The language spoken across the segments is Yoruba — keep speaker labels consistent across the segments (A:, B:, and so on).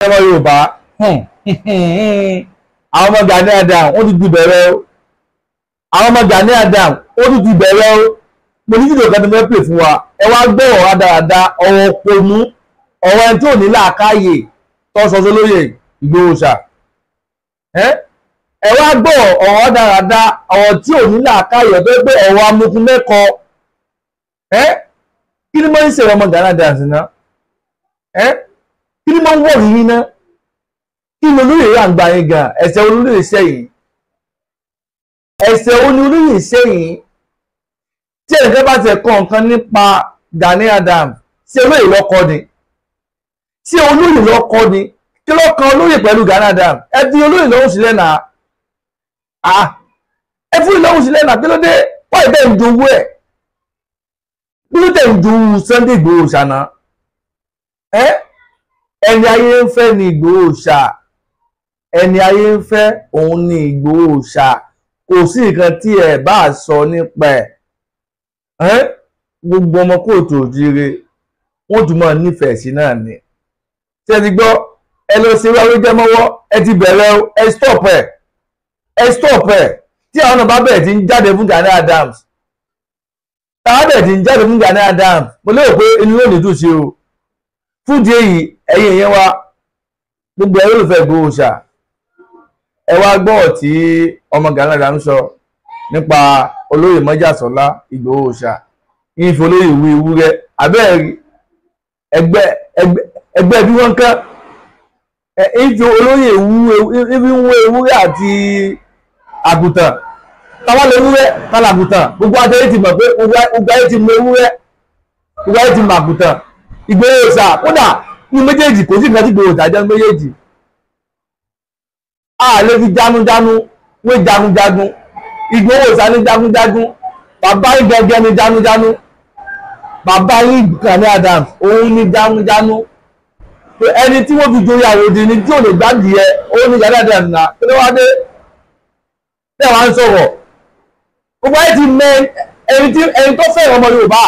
A: Ọmọ Yorùbá, àwọn ọmọ Gani Adams wọ́n ti di bẹ̀rẹ̀ o. Àwọn ọmọ Gani Adams wọ́n ti di bẹ̀rẹ̀ o. Mo ní fídíò kan tó fẹ́ pè fún wa. Ẹ wá gbọ́ ọ̀rọ̀ dáadáa, ọ̀rọ̀ òpònú, ọ̀rọ̀ ẹni tí ò ní làákàyè tó sọ sólóyè Ìgbòho ṣá. Ẹ wá gbọ́ ọ̀rọ̀ dáadáa, ọ̀rọ̀ tí ò ní làákàyè tó pé ọ̀rọ̀ amukun mẹ́kọ. Kí ni mo ń ṣe ọmọ Gani Adams náà? Kí ni mo ń wọ̀ yín náà? Kí ni olóyè yà ń gba yín gan? Ẹ̀sẹ̀ olóyè sẹ́yìn, ẹ̀sẹ̀ olóyè sẹ́yìn. Tí ẹnìkan bá ti kọ́ nǹkan nípa Gani Adams, ṣé olóyè lọ́kọ́ ni? Ṣé olóyè lọ́kọ́ ni? Kí ló kan olóyè pẹ̀lú Gani Adams? Ẹ fi olóyè lọ́hùn sílẹ̀ náà. Ẹ fún ìlọ́hùn sílẹ̀ náà. Kí ló dé? Wọ́n ìbẹ̀ ń jowú ẹ̀. Kí ló tẹ̀ ń jowú Sunday Igboho ṣàná? Ẹni ayé ń fẹ́ ni Igboho ṣá. Ẹni ayé ń fẹ́ òun ni Igboho ṣá. Kò sí nǹkan tí ẹ bá sọ nípa ẹ̀. Gbogbo ọmọ kóòtù òjire wọ́n tún máa nífẹ̀ẹ́ sí náà ni. Ṣé ẹ ti gbọ́? Ẹ lọ ṣe wáwé jẹ́ mọ́wọ́. Ẹ ti bẹ̀rẹ̀ o. Ẹ stop ẹ̀. Ẹ stop ẹ̀. Tí àwọn náà bá bẹ̀rẹ̀ tí ń jáde fún Gani Adams, táwọn bẹ̀rẹ̀ tí ń jáde fún Gani Adams, mo lérò pé inú yóò ní túnṣe o. Fún ìdí èyí, ẹ̀yin ìyẹn wa, gbogbo ẹ̀rọ olùfẹ́ Ìgbòho ṣá, ẹ wá gbọ́ tí ọmọ Gani Adams sọ nípa olóyè Mọ́jàsọ́lá Ìgbòho ṣá. Ìfẹ́ olóyè ìwé ewúrẹ́ abẹ́ẹ̀rí ẹgbẹ́ bí wọ́n kán. Ìfẹ́ olóyè ìwé ewúrẹ́ àti àgùntàn. Táwa lè ewúrẹ́ tálà àgùntàn. Gbogbo ayé ti mọ̀ pé gbogbo ayé ti mọ ewúrẹ́, gbogbo ayé ti mọ àgùntàn. Ìgbòho ṣá kódà ní méjèèjì kò sí nǹkan tí Ìgbòho ṣá jẹ́ méjèèjì. A lè fi jagunjagun wé jagunjagun. Ìgbòho ṣá ní jagunjagun. Bàbá yín gẹ́gẹ́ ní jagunjagun. Bàbá yín Gani Adams òun ní jagunjagun. Ẹni tí wọ́n fi joyè àwòdì ni tí ò lè gbádìí ẹ, òun ní Gani Adams náà. Kí ló wá dé? Bẹ́ẹ̀ wá ń sọ̀rọ̀. Gbogbo ayé ti mọ ẹni tó fẹ́ràn ọmọ Yorùbá.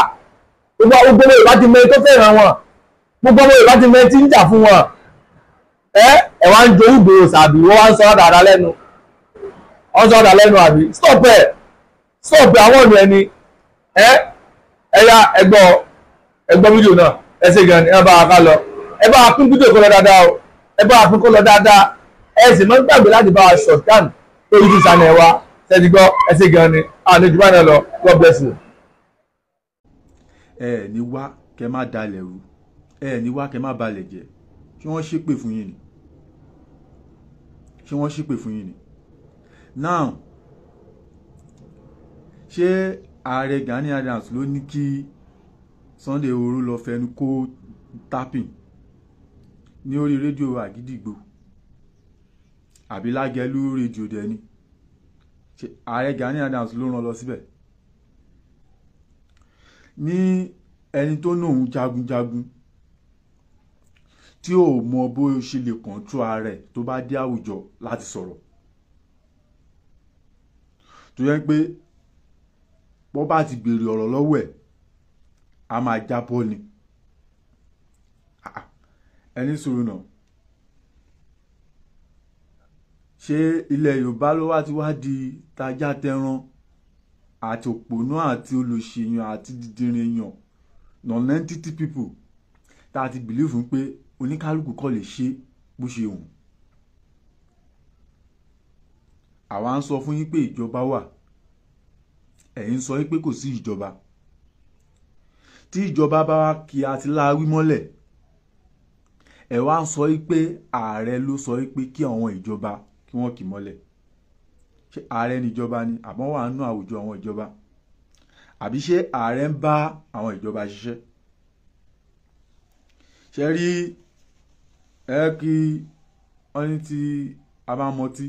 A: Gbogbo ọmọ Yorùbá ti mọ ẹni tó fẹ́ràn wọn. Gbogbo ọmọ Yorùbá ti mọ ẹni tí ń jà fún wọn. Ẹ wá ń jowú Ìgbòho ṣàbí, wọ́n wá ń sọ dáadáa lẹ́nu. Wọ́n sọ dáadáa lẹ́nu àbí. Stop ẹ̀. Stop ẹ̀ àwọn ọ̀nà ẹni. Ẹ yá ẹgbọ́ ẹgbọ́ fídíò náà. Ẹ ṣe gan ni ẹ bá wa ká lọ. Ẹ bá wa pín fídíò kó lọ dáadáa o. Ẹ bá wa pín kó lọ dáadáa. Ẹ sì máa ń gbàgbé láti bá wa subscribe lórí YouTube channel wa. Ṣé ti gbọ́? Ẹ ṣe gan ni. Àní jù báyìí lọ. God bless you.
B: Ẹ ní wá kẹ má dalẹ̀ rú. Ẹ ní wá kẹ má balẹ̀ jẹ́. Ṣé wọ́n ṣépè fún yín ni? Ṣé wọ́n ṣépè fún yín ni? Now, ṣé ààrẹ Gani Adams ló ní kí Sunday Igboho lọ fẹnu kó tapping ní orí rédíò Àgídìgbò àbí Lágẹ̀lú rédíò dẹni? Ṣé ààrẹ Gani Adams ló rán lọ síbẹ̀? Ní ẹni tó nóun jagunjagun tí ò mọ bó ṣe lè kọ̀ǹtró ara ẹ̀ tó bá dé àwùjọ láti sọ̀rọ̀, tó yẹ pé bó bá ti béèrè ọ̀rọ̀ lọ́wọ́ ẹ̀ a máa jábọ́ ni. Ẹni sọ̀rọ̀ náà, ṣé ilẹ̀ Yorùbá ló wá ti wá di tajá tẹran àti òpònú àti olùṣèyàn àti dídìrín èèyàn non-entity people tá a ti believe fún pé oníkálukú kọ́ lè ṣe bó ṣe wù? Àwa ń sọ fún yín pé ìjọba wà, ẹ̀yin sọ pé kò sí ìjọba. Tí ìjọba bá wá kí a ti láwí mọ́lẹ̀, ẹ wá ń sọ pé ààrẹ ló sọ pé kí àwọn ìjọba kí wọ́n kì mọ́lẹ̀. Ṣé ààrẹ níjọba ni àbọ̀n wà nínú àwùjọ àwọn ìjọba? Àbí ṣé ààrẹ ń bá àwọn ìjọba ṣiṣẹ́? Ṣé rí ẹ kí wọ́n ní tí a bá mọtí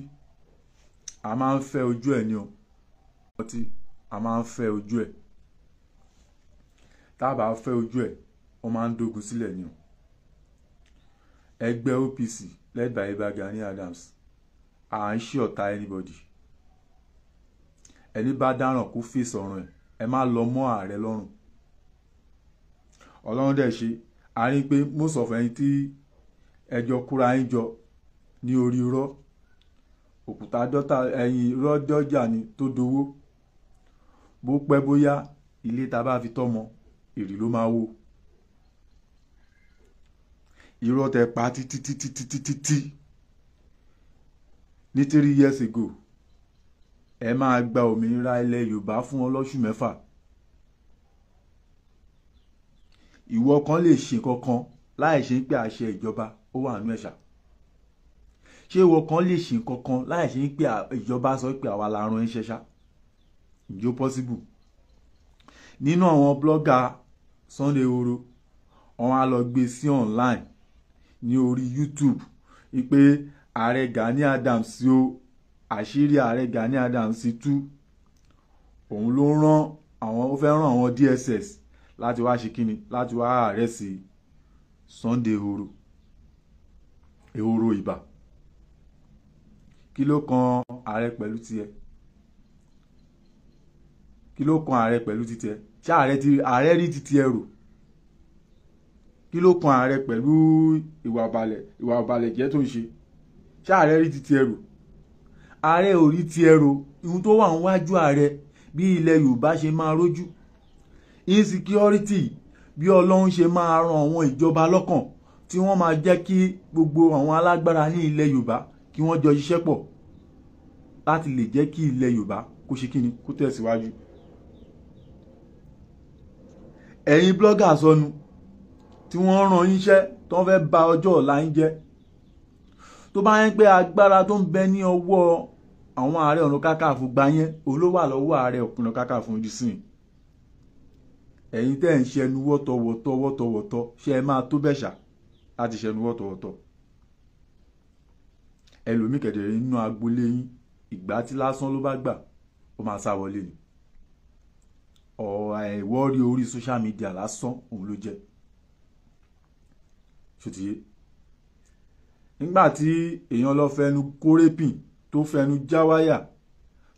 B: a máa ń fẹ́ ojú ẹ̀ ni o. Mọtí a máa ń fẹ́ ojú ẹ̀. Tá a bá fẹ́ ojú ẹ̀, wọ́n máa ń dógun sílẹ̀ ni o. Ẹgbẹ́ OPC led by Ìbà Gani Adams, à ń ṣe ọ̀tá anybody. Ẹni bá dáràn kó fèsì ọ̀ràn ẹ̀, ẹ má lọ mọ́ ààrẹ lọ́rùn. Ọlọ́run dẹ̀ ṣe, a rí pé most of ẹni tí Ẹjọ́ kúra yín jọ ní orí irọ́. Òkúta dọ́tà ẹ̀yìn irọ́ dọ́jà ni tó dowó. Bó pẹ́ bóyá ilé ta bá fi tọ́mọ èrè ló máa wó. Irọ́ tẹ pa títí títí títí títí ní 3 years ago, ẹ máa gba òmìnira ilẹ̀ Yorùbá fún ọlọ́ṣù mẹ́fà. Ìwọ kan lè ṣe kankan láì ṣe pé àṣẹ ìjọba ó wà nínú ẹ̀ṣà. Ṣé ìwọ kan lè ṣe kankan láì ṣe pé ìjọba sọ pé àwa la rán iṣẹ́ ṣá? Ǹjẹ́ ó possible? Nínú àwọn blogger Sunday Igboho, wọ́n á lọ gbé sí online ní orí YouTube wípé ààrẹ Gani Adams o, àṣírí ààrẹ Gani Adams tú, òun ló rán àwọn, ó fẹ́ rán àwọn DSS láti wá ṣe kíni, láti wá àrẹ́sì Sunday Igboho, ehoro ìbà. Kí ló kan ààrẹ pẹ̀lú tiẹ̀? Kí ló kan ààrẹ pẹ̀lú titiẹ̀? Ṣé ààrẹ rí titi ẹ rò? Kí ló kan ààrẹ pẹ̀lú ìwà ọ̀bàlẹ̀ jẹ́ tó ń ṣe? Ṣé ààrẹ rí titi ẹ rò? Ààrẹ ò rí ti ẹ rò. Ohun tó wà níwájú ààrẹ bí ilẹ̀ Yorùbá ṣe máa rójú, insecurity, bí Ọlọ́run ṣe máa ran àwọn ìjọba lọ́kàn tí wọ́n máa jẹ́ kí gbogbo àwọn alágbára ní ilẹ̀ Yorùbá kí wọ́n jọ ṣiṣẹ́ pọ̀ láti lè jẹ́ kí ilẹ̀ Yorùbá kó ṣe kíni, kó tẹ̀síwájú. Ẹ̀yin blogger sọnù tí wọ́n rán yín iṣẹ́ tó ń fẹ́ ba ọjọ́ ọ̀la yín jẹ́. Tó bá yẹn pé agbára tó ń bẹ ní ọwọ́ àwọn Ààrẹ Ọ̀nà Kakanfò gbà yẹn, òun ló wà lọ́wọ́ Ààrẹ Ọ̀nà Kakanfò dísìn. Ẹ̀yin tẹ́ ń ṣẹnu wọ́tọ̀wọ́tọ̀ wọ́tọ̀wọ́tọ̀, ṣé ẹ máa tó bẹ̀ ṣá láti ṣẹnu wọ́tọ̀wọ́tọ̀? Ẹlòmíì kẹ̀dẹ̀rẹ̀ nínú agboolé yín, ìgbà tí lásán ló bá gbà, ó máa sá wọlé ni. Ọ̀rọ̀ ìwọ́rí orí social media lásán òun ló jẹ́. Ṣòtìyé nígbà tí èèyàn lọ fẹnu kórèpìn tó fẹnu jáwáyà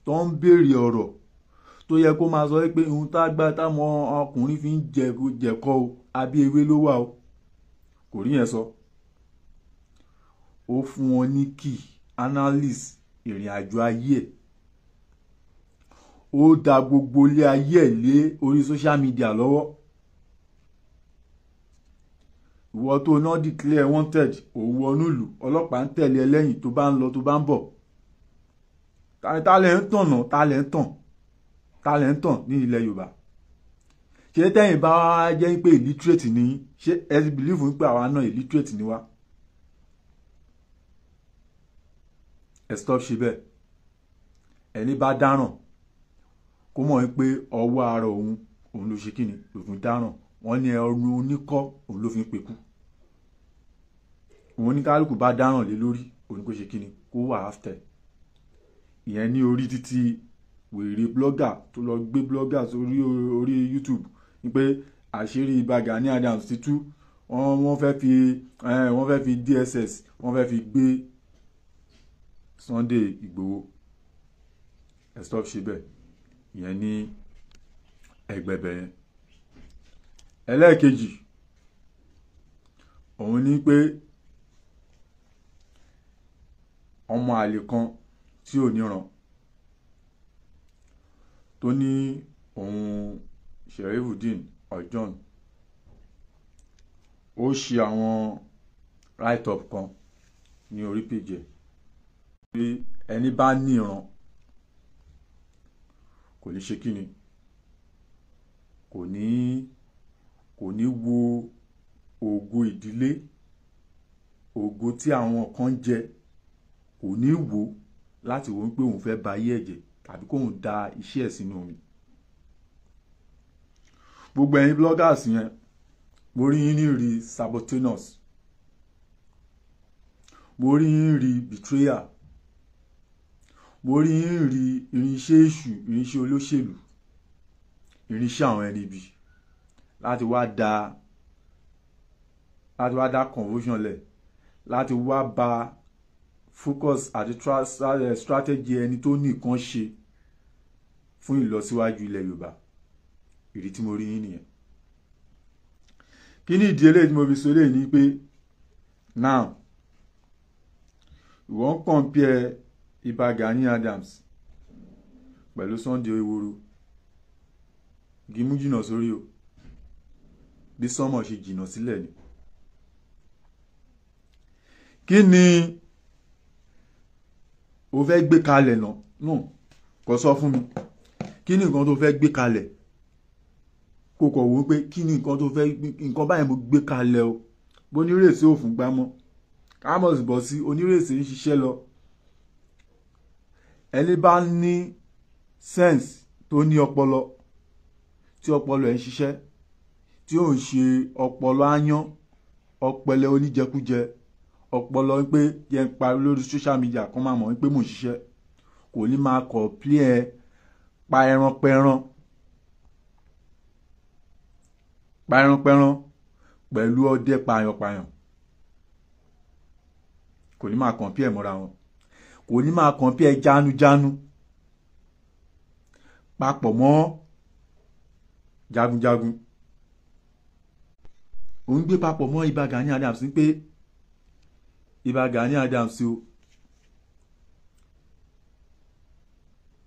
B: tó ń béèrè ọ̀rọ̀ tó yẹ kó máa sọ pé ohun tá gbá táwọn ọkùnrin fi ń jẹ̀kọ o, àbí ewé ló wà o, kò rí yẹn sọ. Ó fún wọn ní key analyst ìrìn àjò ayé ẹ̀. Ó da gbogbo ilé ayé ẹ̀ lé orí social media lọ́wọ́. Ìwọ tó náà declare wanted, òun wọnú ìlú, ọlọ́pàá ń tẹ̀lé ẹ lẹ́yìn tó bá ń lọ tó bá ń bọ̀. Ta lẹ̀ ń tàn náà? Ta lẹ̀ ń tàn? Ta lẹ̀ ń tàn ní ilẹ̀ Yorùbá? Ṣé tẹ́yìn bá wá jẹ́ pé illiterate ni? Ṣé ẹ ti believe pé àwa náà illiterate ni wá? Ẹ stop ṣe bẹ́ẹ̀. Ẹni bá dáràn kó mọ̀ pé ọwọ́ ara òun òun ló ṣe kíni lòfin dáràn. Wọ́n ní ẹnu oníkọ́ òun ló fi ń pekú. Òun ní kálukú bá dáràn lé lórí, òun kò ṣe kíni kó wà after. Ìyẹn ní orí títí wèrè blogger tó lọ gbé blogger sórí orí YouTube ní pé àṣírí Ìbà Gani Adams ti tú. Wọ́n fẹ́ fi DSS, wọ́n fẹ́ fi gbé Sunday Igboho. Ẹ stop ṣe bẹ́ẹ̀. Ìyẹn ní ẹgbẹ̀bẹ̀ yẹn. Ẹlẹ́ẹ̀kejì òun ní pé ọmọ àlè kan tí ò níran tó ní òun Sherifudeen Ojon, ó ṣe àwọn write up kan ní orí péjẹ pé ẹni bá níran kò ní ṣe kíni, kò ní wo ògo ìdílé, ògo tí àwọn kan jẹ, kò ní wo láti wo pé òun fẹ́ ba ayé ẹ̀jẹ̀ tàbí kóun da iṣẹ́ ẹ̀ sínú omi. Gbogbo ẹ̀yin bloggers yẹn, mo rí yín ní rí sabotenus, mo rí yín rí betrayal, mo rí yín rí irinṣẹ́ èṣù, irinṣẹ́ olóṣèlú, irinṣẹ́ àwọn ẹni ibi láti wá dá confusion lẹ̀, láti wá ba focus àti strategy ẹni tó nìkan ṣe fún ìlọsíwájú ilẹ̀ Yorùbá. Ìdí tí mo rí yín nìyẹn. Kí ni ìdí eléyìí tí mo fi sọ eléyìí ni pé now Ìwọ ń compare Ìbà Gani Adams pẹ̀lú Sunday Igboho. Gímú jìnnà sórí o, bí sánmọ̀ ṣe jìnnà sílẹ̀ ni. Kí ni o fẹ́ gbé kalẹ̀ náà? No, kò sọ fún mi. Kí ni nǹkan tó fẹ́ gbé kalẹ̀? Kò kọ̀ wò ó pé kí ni nǹkan tó fẹ́, nǹkan báyìí mo gbé kalẹ̀ o. Bó onírèsí ò fún gbámọ́, kámọ̀sì bọ̀ sí onírèsí ń ṣiṣẹ́ lọ. Ẹni bá ní sense, tó ní ọpọlọ, tí ọpọlọ ẹ̀ ń ṣiṣẹ́, tí ò ń ṣe ọpọlọ áyán, ọpọlọ oníjẹkújẹ, ọpọlọ pé jẹ́ ń parí lórí social media kan máa mọ̀ pé mò ń ṣiṣẹ́, kò ní máa compare pa ẹran pẹran, pa ẹran pẹran pẹ̀lú ọdẹ pààyàn-pààyàn. Kò ní máa compare mọ́ra wọn. Kò ní máa compare jánujánu papọ̀ mọ́ jagunjagun. Òun gbé papọ̀ mọ́ Ìbà Gani Adams pé Ìbà Gani Adams o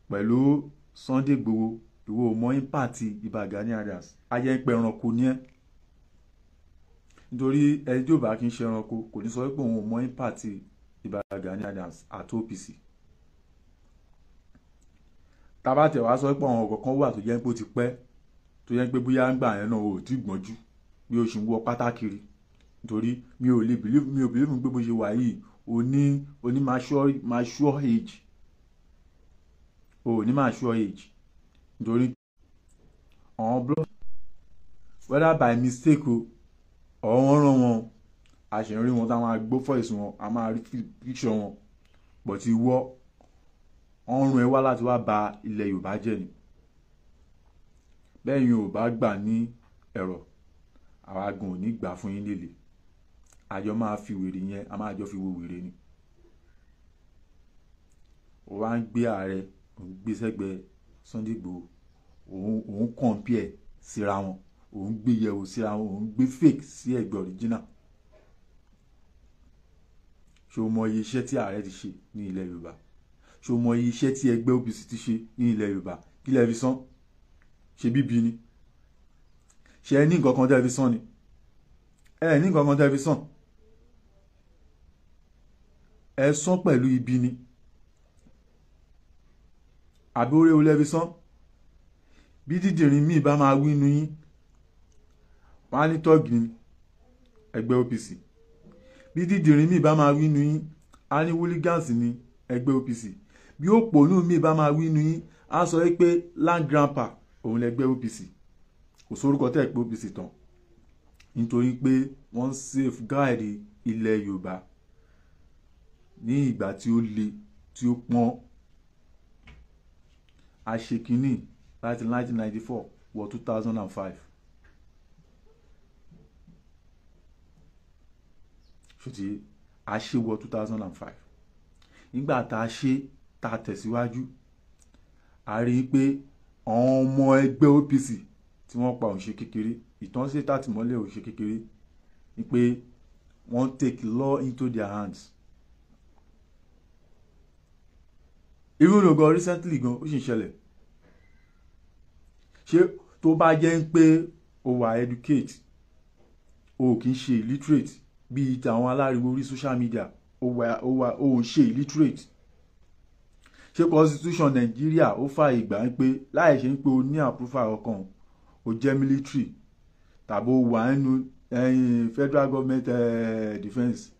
B: pẹ̀lú Sunday Igboho. Ìwọ ò mọ impact Ìbà Gani Adams. Ayé ń pẹ ẹranko ní ẹ, nítorí ẹni tí ò bá kí ń ṣe ẹranko kò ní sọ pé òun ò mọ impact Ìbà Gani Adams àti OPC. Tá bá tẹ̀ wá sọ pé àwọn ọ̀kọ̀ọ̀kan wà tó jẹ́ pé ó ti pẹ́, tó jẹ́ pé bóyá ń gbà yẹn náà ò tí gbọ́njú bí o ṣì ń wọ pátá kiri, nítorí mi ò lè believe, mi ò believe pé bó ṣe wà yìí o ní o ní mature age, o ní mature age, nítorí àwọn blog, whether by mistake o or wọ́n rán wọn, a ṣì ń rí wọn táwọn agbó voice wọn, a máa rí picture wọn. But ìwọ, ọrùn ẹ wá láti wá ba ilẹ̀ Yorùbá jẹ́ ni. Bẹ́ẹ̀ yín ò bá gbà ní ẹ̀rọ, àwa gan ò ní gbà fún yín lélẹ̀. Àjọ máa fi wèrè yẹn, a máa jọ fi wo wèrè ni. Ó wá ń gbé ààrẹ, òun gbé sẹ́gbẹ̀ẹ́ Sunday Igboho, òun compare síra wọn, òun gbé yẹ̀wò síra wọn, òun gbé fake sí ẹ̀gbẹ́ original. Ṣé o mọ iye iṣẹ́ tí ààrẹ ti ṣe ní ilẹ̀ Yorùbá? Ṣé o mọ iye iṣẹ́ tí ẹgbẹ́ OPC ti ṣe ní ilẹ̀ Yorùbá? Kí lẹ fi san? Ṣe bíbí ni? Ṣé ẹ ní nǹkan kan tẹ́ fi san ni? Ẹ ní nǹkan kan tẹ́ fi san. Ẹ san pẹ̀lú ibi ni. Àbí orí olẹ́ fi san? Bí dídìrín míì bá máa wí inú yín, wọ́n á ní tọ́ọ̀gì ní ẹgbẹ́ OPC. Bí dídìrín míì bá máa wí inú yín, á ní hooligans ní ẹgbẹ́ OPC. Bí òpònú míì bá máa wí inú yín, á sọ pé land grandpa òun lẹgbẹ́ OPC. Kò sórúkọ tẹ́ ẹ̀ pé OPC tán, nítorí pé wọ́n safeguard ilẹ̀ Yorùbá ní ìgbà tí ó le, tí ó pọ́n. A ṣe kínní láti 1994 wọ 2005. Ṣùtì a ṣe wọ 2005. Nígbà tá a ṣe, tá a tẹ̀síwájú, a rí i pé àwọn ọmọ ẹgbẹ́ OPC tí wọ́n pa òun ṣe kékeré, ìtàn ṣe tàtìmọ́lẹ̀ òun ṣe kékeré, ni pé wọ́n take law into their hands. Even though gan recently gan ó sì ń ṣẹlẹ̀. Ṣé tó bá jẹ́ pé o wà educate, o kì í ṣe illiterate bíi tàwọn aláriwo orí social media, o wà o wà o ò ṣe illiterate, ṣé constitution Nàìjíríà ó fààyè gbà ń pé láì ṣe ń pé o ní approval ọkàn, o jẹ́ military tàbí o wà nínú federal government defence,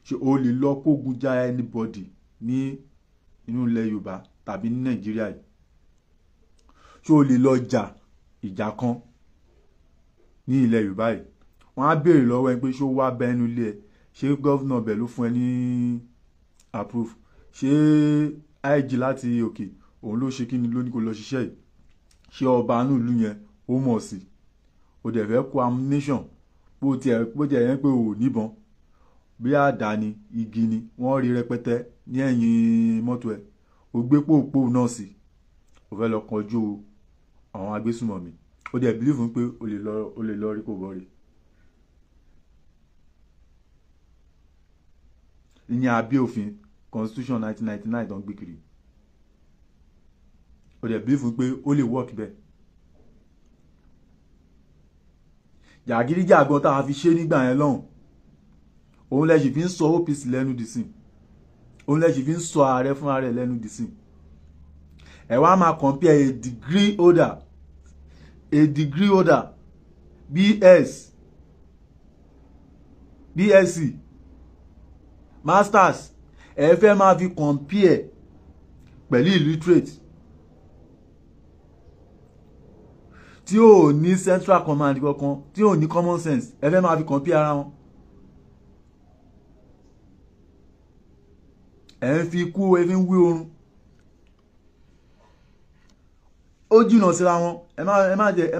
B: ṣé o lè lọ kógun já anybody ní inú ilẹ̀ Yorùbá tàbí ní Nàìjíríà yìí? Ṣé o lè lọ jà ìjà kan ní ilẹ̀ Yorùbá yìí? Wọ́n á béèrè lọ́wọ́ ẹ pé ṣé ó wá bẹ ẹnu ilé ẹ? Ṣé governor bẹ̀ ló fún ẹ ní approve? Ṣé IG láti òkè òun ló ṣe kí ni ló ní kó lọ ṣiṣẹ́ yìí? Ṣé ọba inú ìlú yẹn ó mọ̀ sí? O dẹ̀ fẹ́ kó ammunition, bó tiẹ̀ yẹn pé o ò níbọn, bí àdá ni, igi ni, wọ́n rí rẹpẹtẹ ní ẹ̀yìn mọ́tò ẹ̀, o gbé pòpò náà sí, o fẹ́ lọ kọjú àwọn agbésùmọ̀mí, o dẹ̀ believe pé o lè lọ rí kó bọ́ rí. Ní abẹ́ òfin constitution 1999 tó ń gbé kiri, ó dẹ̀ believe pé ó lè work bẹ́ẹ̀. Jàgídíjàgan tá a fi ṣe nígbà yẹn lọ́hùn, òun lẹ́sìn fi ń sọ OPC lẹ́nu dìsìn, òun lẹ́sìn fi ń sọ ààrẹ fún ààrẹ lẹ́nu dìsìn. Ẹ wá máa compare a degree holder, BS, BSc, masters, ẹ fẹ́ máa fi compare pẹ̀lú illiterate tí ò ní central command kankan, tí ò ní common sense. Ẹ fẹ́ máa fi compare ara wọn. Ẹ ń fi ikú, ẹ fi ń wí oorun, ó jìnnà síra wọn. Ẹ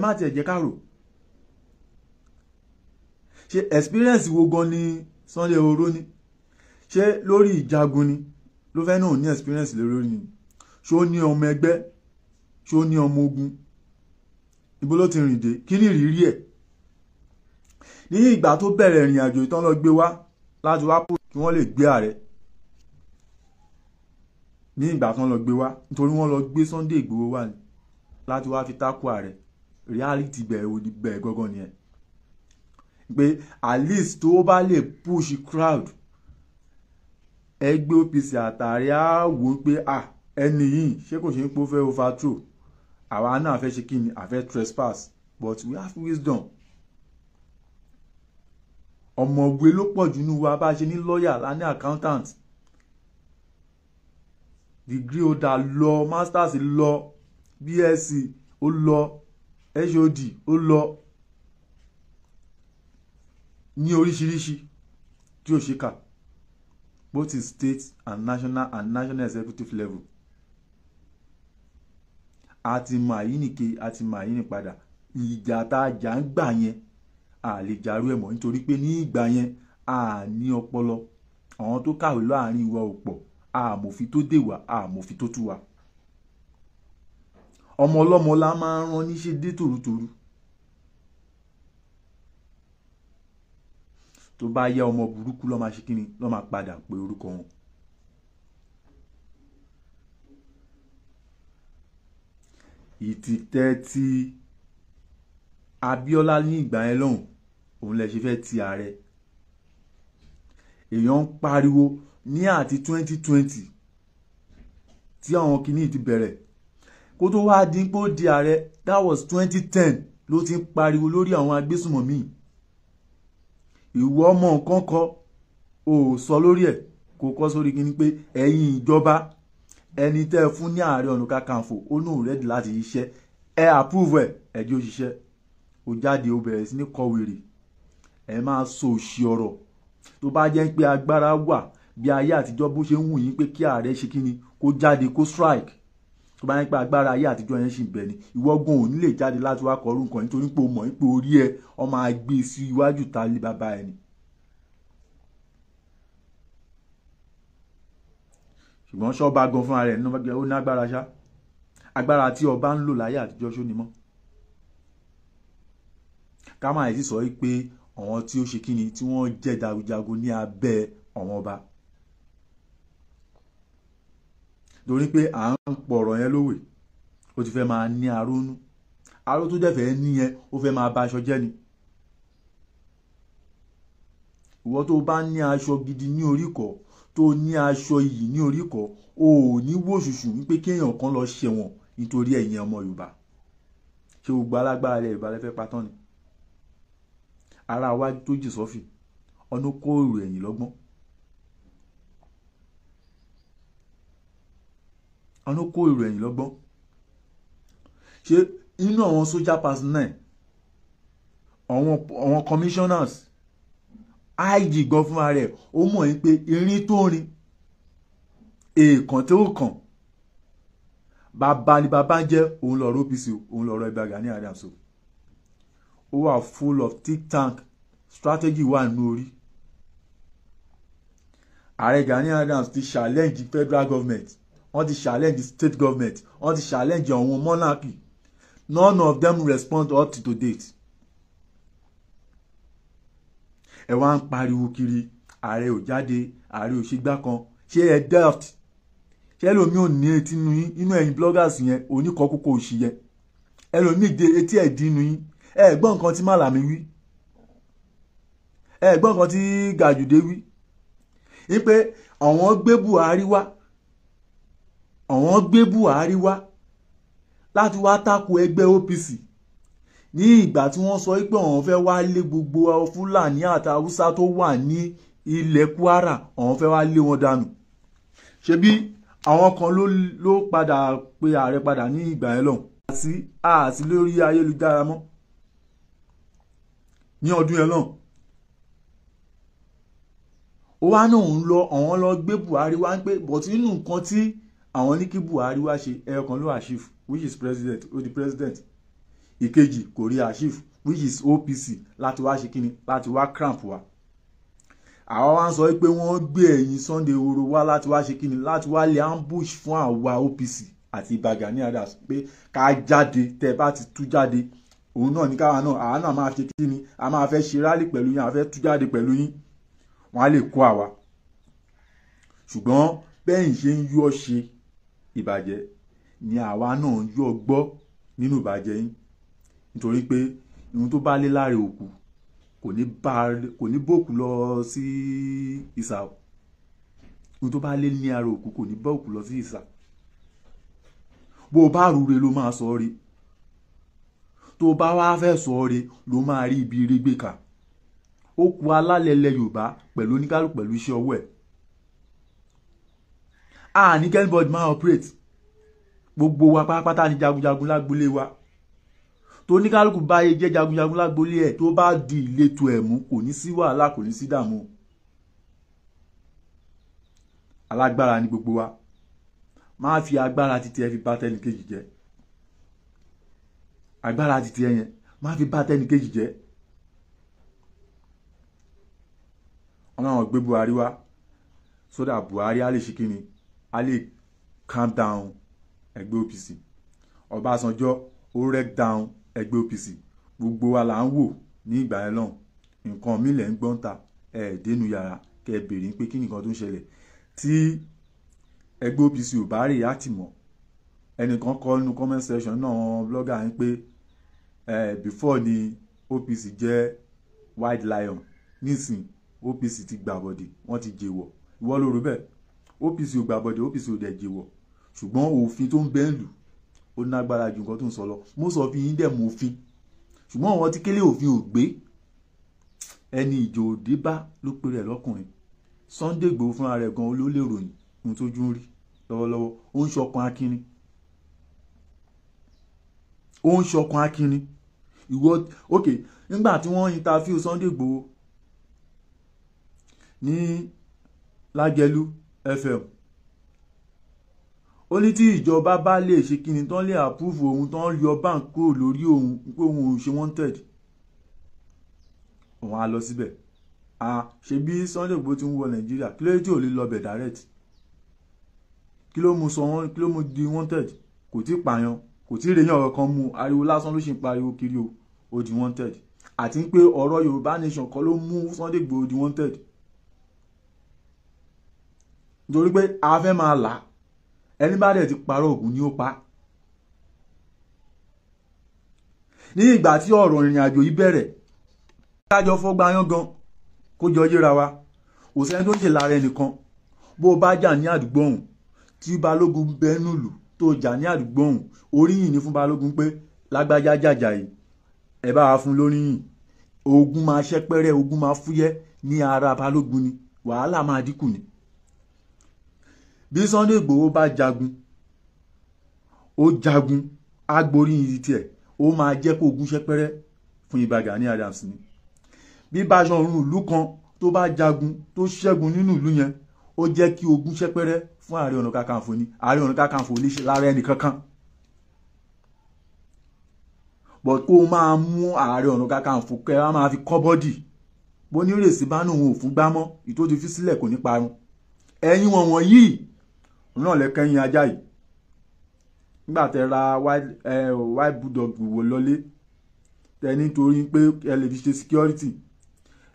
B: má tiẹ̀ jẹ́ ká rò. Ṣe experience wo gan ni Sunday Igboho ní? Ṣé lórí ìjagun ni ló fẹ́ náà ní experience lórí ni? Ṣó ní ọmọ ẹgbẹ́? Ṣó ní ọmọ ogun? Ibo ló ti rìn dé? Kí ni ìrírí ẹ̀ ní ìgbà tó bẹ̀rẹ̀ ìrìn àjò ìtàn lọ gbé wá láti wá pò kí wọ́n lè gbé ààrẹ ní ìgbà tán lọ gbé wá? Nítorí wọ́n lọ gbé Sunday Igboho wá ní láti wá fi tákù ààrẹ. Reality bẹ̀rẹ̀ òní bẹ̀rẹ̀ gángan nìyẹn, pé at least tó bá lè push crowd ẹgbẹ́ OPC àtàrí, á wò ó pé, ah, ẹni yìí, ṣé kò ṣe ń pò fẹ́ overthrow àwa náà, fẹ́ ṣe kí ni, a fẹ́ trespass? But we have wisdom. Ọ̀mọ̀wé ló pọ̀ jù nínú wa. Bá a ṣe ní lọ́ọ̀yà, la ní accountant, degree holder lọ, masters lọ, BSc ó lọ, HOD ó lọ, ní oríṣiríṣi tí ó ṣe kà, both in state and national executive level. A ti mọ àyínìke, a ti mọ àyínìpadà. Ìjà tá a jà ń gbà yẹn, a lè jarú ẹ̀ mọ́, nítorí pé ní ìgbà yẹn, a ní ọpọlọ. Àwọn tó kàwé láàrin wa ò pọ̀. Àmòfin tó dè wá, àmòfin tó tú wa. Ọmọ ọlọ́mọ la máa ń rán níṣẹ́ dé tòrútòrú. Tó bá yá, ọmọ burúkú ló máa ṣe kíni, ló máa padà pé orúkọ wọn. Ìtìtẹ́ ti Abíọ́lá ní ìgbà yẹn lọ́hùn, òun lẹ ṣe fẹ́ ti ààrẹ. Èèyàn ń pariwo ní àti 2020 tí àwọn kìíní ti bẹ̀rẹ̀, kó tó wá dín pé ó di ààrẹ, that was 2010, ló ti ń pariwo lórí àwọn agbésùnmọ̀mí. Ìwọ ọmọ nǹkan kọ ò sọ lórí ẹ̀, kò kọ́ sórí kíní pé ẹ̀yin ìjọba, ẹni tẹ́ ẹ fún ní Ààrẹ Ọ̀nà Kakanfò, ó náà ready láti ṣiṣẹ́, ẹ approve ẹ̀, ẹ jẹ́ ó ṣiṣẹ́. Ó jáde, ó bẹ̀rẹ̀ sí ní kọ wèrè, ẹ máa sọ òṣì ọ̀rọ̀. Tó bá jẹ́ pé agbára wà bí ayé àtijọ́, bó ṣe ń wù yín pé kí ààrẹ ṣe kíni, kó jáde, kó strike, tó bá yẹn pé agbára ayé àtijọ́ yẹn ṣì ń bẹ ni, ìwọ gan ò ní lè jáde láti wá kọrú nǹkan, nítorí pé o mọ̀ pé orí ẹ ọ máa gbé sí iwájú ta lé bàbá ẹni. Ṣùgbọ́n ṣọ́ba gan fúnra rẹ̀ ó ní agbára ṣá? Agbára tí ọba ń lò láyé àtijọ́, ṣó ni mọ́? Ká máa sì sọ pé àwọn tí ó ṣe kíni, tí wọ́n jẹ́ jagunjagun ní abẹ́ àwọn ọba, torí pé à ń pọ̀rọ̀ yẹn lówè, ó ti fẹ́ máa ní arónú aró tó dẹ̀ fẹ́ ní yẹn, ó fẹ́ máa ba aṣọ jẹ́ ni. Ìwọ tó bá ní aṣọ gidi ní orí kọ́, tó ní aṣọ iyì ní orí kọ́, o ò ní wò ṣùṣù wípé kéèyàn kan lọ ṣẹ̀wọ̀n nítorí ẹ̀yin ọmọ Yorùbá. Ṣé gbogbo alágbára ilẹ̀ Yorùbá lè fẹ́ pa tán ni? Ara wájú tó jì sọ́fì, ọ̀nà kó èrò ẹ̀yìn lọ́gbọ́n, ọ̀nà kó èrò ẹ̀yìn lọ́gbọ́n. Ṣé inú àwọn sójà personnel, àwọn commissioners, IG gan fúnra rẹ̀, ó mọ̀ yín pé irin tó rin èèkàn tó kàn, bàbá ni bàbá ń jẹ́. Òun lọ̀rọ̀ OPC, òun lọ̀rọ̀ Ìbà Gani Adams. Ó wà full of think tank strategy, wà nínú orí. Ààrẹ Gani Adams ti challenge federal government, wọ́n ti challenge state government, wọ́n ti challenge àwọn monarchy. None of them respond up to date. Ẹ wá ń pariwo kiri. Ààrẹ ò jáde, ààrẹ ò ṣe gbá kan. Ṣé ẹ daft? Ṣé ẹlòmíì ò ní etí inú yín, inú ẹ̀yin bloggers yẹn oníkọ́kókó òṣì yẹn, ẹlòmíì dé etí ẹ̀ dín inú yín. Ẹ gbọ́ nǹkan tí Màlàmí wí, ẹ gbọ́ nǹkan tí Gàjùdé wí, wípé àwọn gbé Buhari wá, àwọn gbé Buhari wá láti wá tako ẹgbẹ́ OPC ní ìgbà tí wọ́n sọ pé àwọn fẹ́ wá lé gbogbo Fúlàní àti Haúsá tó wà ní ilẹ̀ Kwara, àwọn fẹ́ wá lé wọn dànù. Ṣebí àwọn kan ló padà pe ààrẹ padà ní ìgbà yẹn lọ́hùn. Àti lórí ayélujára mọ́ ní ọdún yẹn lọ́hùn. Ó wá náà ń lọ, àwọn lọ gbé Buhari wá ń pé bọ̀tí nínú nǹkan tí àwọn ní kí Buhari wá ṣe, ẹyọkan ló achieve, which is president, ó di president. Ìkejì kò rí achieve, which is OPC, láti wá ṣe kíni, láti wá cramp wa. Àwa wá ń sọ pé wọ́n gbé ẹ̀yìn Sunday Igboho wá láti wá ṣe kíni, láti wá lé ambush fún àwa OPC àti Ìbà Gani Adams pé ká jáde. Tẹ́ bá ti tú jáde, òun náà ní káwa náà, àwa náà máa ṣe kíni, a máa fẹ́ ṣe rally pẹ̀lú yín, a fẹ́ tú jáde pẹ̀lú yín, wọ́n á lè kó àwa. Ṣùgbọ́n bẹ́ẹ̀ ń ṣe ń yọ́ ṣe ìbàjẹ́ ni àwa náà ń yọ́ gbọ́ nínú ìbàjẹ́ yín, nítorí pé ohun tó bá lé láre òkú kò ní bòkú lọ sí ìsà. Ohun tó bá lé ní ara òkú kò ní bá òkú lọ sí ìsà. Bó o bá rúre ló máa sọ rí, tó o bá wá fẹ́ sọ rí ló máa rí ibi rí gbé kà. Ó ku alálẹ̀lẹ̀ Yorùbá pẹ̀lú oníkálùkù pẹ̀lú iṣẹ́ ọwọ́ ẹ̀. A ní kẹ́nìbọ̀dì máa operate, gbogbo wa pátápátá ní jagunjagun lágbolé wa. Tó oníkálùkù bá yé jẹ́ jagunjagun lágbolé ẹ̀, tó bá di ìletò ẹ̀ mú, kò ní sí wàhálà, kò ní sí dààmú. Alágbára ni gbogbo wa. Má fi agbára titi ẹ fi bá tẹnìkejì jẹ́. Agbára titi ẹ yẹn má fi bá tẹnìkejì jẹ́. Ọlọ́run gbé Buhari wá sódà Buhari á lè ṣe kíni, á lè calm down ẹgbẹ́ OPC. Ọbásanjọ́ ó wreck down ẹgbẹ́ OPC. Gbogbo wa là ń wò ní ìgbà yẹn lọ́hùn. Nǹkan mi lẹ̀ ń gbọ́n ta, ẹ̀ dénú yàrá kẹ́ ẹ béèrè pé kí nìkan tó ń ṣẹlẹ̀. Tí ẹgbẹ́ OPC ò bá react mọ́, ẹnìkan kọ nínú comment section náà blogger yín pé before ni OPC jẹ́ white lion, nísìn OPC ti gbàbọ̀dè, wọ́n ti jèwọ̀. Ìwọ ló rò bẹ́ẹ̀. OPC ò gbàbọ̀dè, OPC ò dẹ̀ jèwọ̀. Ṣùgbọ́n òfin tó ń bẹ ń lù ó nágbára ju nǹkan tó ń sọ lọ. Most of yín dẹ̀ mọ òfin, ṣùgbọ́n àwọn tí kélé òfin ò gbé, ẹni ìjò òde bá ló pe rẹ̀ lọ́kùnrin. Sunday Igboho fúnra rẹ̀ gan ló lè ròyìn ohun tójú ń rí lọ́wọ́lọ́wọ́. Ó ń ṣọkan akínní, ó ń ṣọkan akínní. Ìwọ ok, nígbà tí wọ́n interview Sunday Igboho ní Lágẹ̀lú FM, ó ní tí ìjọba bá lè ṣe kíni tán lè approve òun, tán yọ bank kúrò lórí òun pé òun ò ṣe wanted, òun á lọ síbẹ̀. Ṣe bí Sunday Igboho ti ń wọ Nàìjíríà, kí ló dé tí ò lè lọ bẹ̀ direct? Kí ló mú sọ wọn, kí ló mú di wanted? Kò tí pààyàn, kò tí rèyàn kankan mú, ariwo lásán ló ṣì ń pariwo kiri o, ó di wanted. Àti pé ọ̀rọ̀ Yorùbá nation kọ́ ló mú Sunday Igboho di wanted, nítorí pé a fẹ́ máa là ẹni bá dẹ̀ ti parọ́ ògùn ni ó pa. Ní ìgbà tí ọ̀rọ̀ ìrìn àjò yìí bẹ̀rẹ̀, kájọ fọ́gbà yán gan kó jọ yéra wa, kò sẹ́ni tó ń ṣe lára ẹnìkan. Bó o bá jà ní àdúgbò ọ̀hún tí Balógun bẹ́nùlù tó jà ní àdúgbò ọ̀hún, oríyìn ni fún Balógun pé lágbájá jàjà yìí, ẹ bá wa fún lóríyìn. Ogun máa ṣẹ́pẹ́rẹ́, ogun máa fúyẹ́ ní ara Balógun ni, wàhálà máa dínkù ni. Bí Sunday Igboho bá jagun, ó jagun, á gboríyìn tiẹ̀, ó máa jẹ́ kó ogun ṣẹ́pẹ́rẹ́ fún Ìbà Gani Adams ni. Bí Báṣọ̀run ìlú kan tó bá jagun tó ṣẹ́gun nínú ìlú yẹn, ó jẹ́ kí ogun ṣẹ́pẹ́rẹ́ fún Ààrẹ Ọ̀nà Kakanfò ni. Ààrẹ Ọ̀nà Kakanfò lè ṣe lára ẹnì kankan, but kó máa mú Ààrẹ Ọ̀nà Kakanfò kẹ́ ẹ máa fi kọ́ bọ́dì bó ní rèsí bá nù òun ò fún gbámọ́, ìtó ti fi sílẹ̀ kò ní parun. Ẹ̀yin wọn wọ̀nyí náà lẹ́kẹ́yìn ajá yìí nígbà tẹ ra white bulldog wò lọlé tẹ nítorí pé ẹ lè fi ṣe security,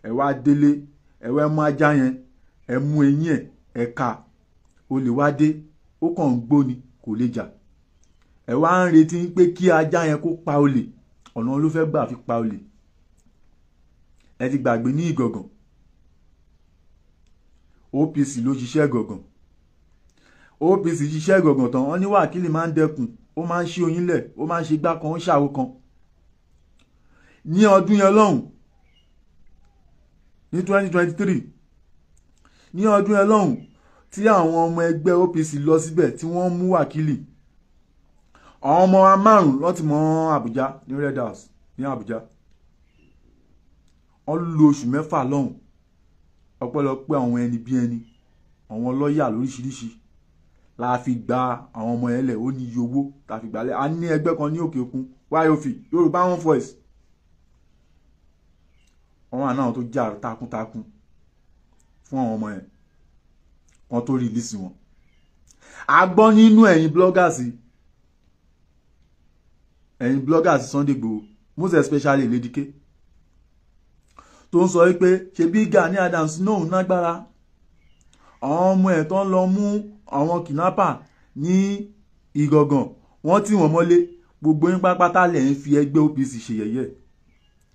B: ẹ wá délé Ẹ wá mú ajá yẹn, ẹ mú eyín ẹ̀, ẹ ká. Olè wá dé, ó kàn ń gbó ni, kò lè jà. Ẹ wá ń retí pé kí ajá yẹn kó pa olè. Ọ̀nà ló fẹ́ gbà fi pa olè. Ẹ ti gbàgbé ní Ìgàngàn, OPC ló ṣiṣẹ́ Ìgàngàn. OPC ṣiṣẹ́ Ìgàngàn tán, wọ́n ní Wákìlì máa ń dẹkùn, ó máa ń ṣí oyin lẹ̀, ó máa ń ṣe igbá kan, ó ń ṣàwo kan. Ní ọdún yẹn lọ́hùn, ní 2023, ní ọdún yẹn lọ́hùn tí àwọn ọmọ ẹgbẹ́ OPC lọ síbẹ̀ tí wọ́n mú Wákìlì, àwọn ọmọ wa márùn-ún ló ti mọ́ Àbújá ní Red House ní Àbújá. Wọ́n lo oṣù 6 lọ́hùn. Ọpẹ́lọpẹ́ àwọn ẹni bí ẹni, àwọn lọ́ọ̀yà lóríṣiríṣi la fi gba àwọn ọmọ yẹn lẹ̀. Ó ní iye owó ta fi gbà lẹ̀. A ní ẹgbẹ́ kan ní òkè òkun, YOV, Yorùbá One Voice. Wọ́n wà náà tó jà takuntakun fún àwọn ọmọ yẹn kan tó rìlísì wọn. A gbọ́ nínú ẹ̀yin bloggers, ẹ̀yin bloggers Sunday Igboho, most especially Lady K, tó ń sọ wípé ṣebí Gani Adams náà ń nágbára, àwọn ọmọ ẹ̀ tó ń lọ mú àwọn kidnapper ní Ìgàngàn, wọ́n tì wọ́n mọ́lé. Gbogbo yín pátápátá lẹ̀ ń fi ẹgbẹ́ OPC ṣe yẹ̀yẹ́.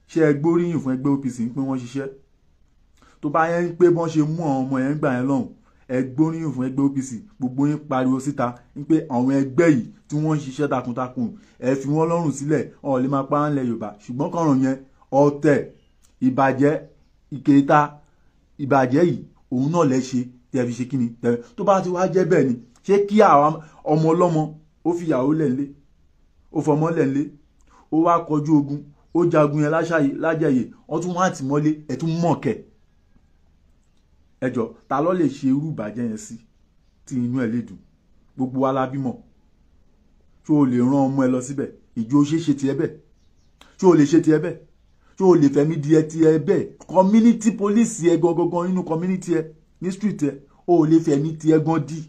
B: Ṣé ẹ gbóríyìn fún ẹgbẹ́ OPC ń pé wọ́n ṣiṣẹ́? Tó bá yẹn ń pé bọ́n ṣe mú àwọn ọmọ yẹn gbà yẹn lọ́hùn, ẹ gbóríyìn fún ẹgbẹ́ OPC. Gbogbo yín pariwo síta ń pé àwọn ẹgbẹ́ yìí tí wọ́n ń ṣiṣẹ́ takuntakun, ẹ fi wọ́n lọ́rùn sílẹ̀, wọn ò lè máa pa á ńlẹ̀ Yorùbá. Ṣùgbọ́n kọ̀ràn yẹn, ọ̀tẹ̀, ìbàjẹ́, ìkẹta, ìbàjẹ́ yìí òun náà lẹ ṣe tẹ́ fi ṣe kíni. Tó bá ti wá jẹ́ bẹ́ẹ̀ ni, ṣé kí àwọn ọmọ ọlọ́mọ ó fi ìyàwó lẹ̀ ńlé, ó fọmọ lẹ̀ ńlé, ó wá kọjú ogun, ó jagun yẹn lájàyè, wọ́n tún wá tì mọ́lé, ẹ̀ tún mọ̀ kẹ̀. Ẹ jọ, ta ló lè ṣe irú ìbàjẹ́ yẹn sí tí inú ẹ̀ lè dùn? Gbogbo wa la bímọ. Ṣé o lè rán ọmọ ẹ lọ síbẹ̀? Ìjọ ṣe ṣe tiẹ̀ bẹ́ẹ̀? Ṣé o lè ṣe tiẹ̀ bẹ́ẹ̀? Ṣé o lè fẹ̀mí di ẹ tiẹ̀ bẹ́ẹ̀? Community police ẹ gangan nínú community ẹ ní street ẹ, o lè fẹ̀mí tiẹ̀ gan di.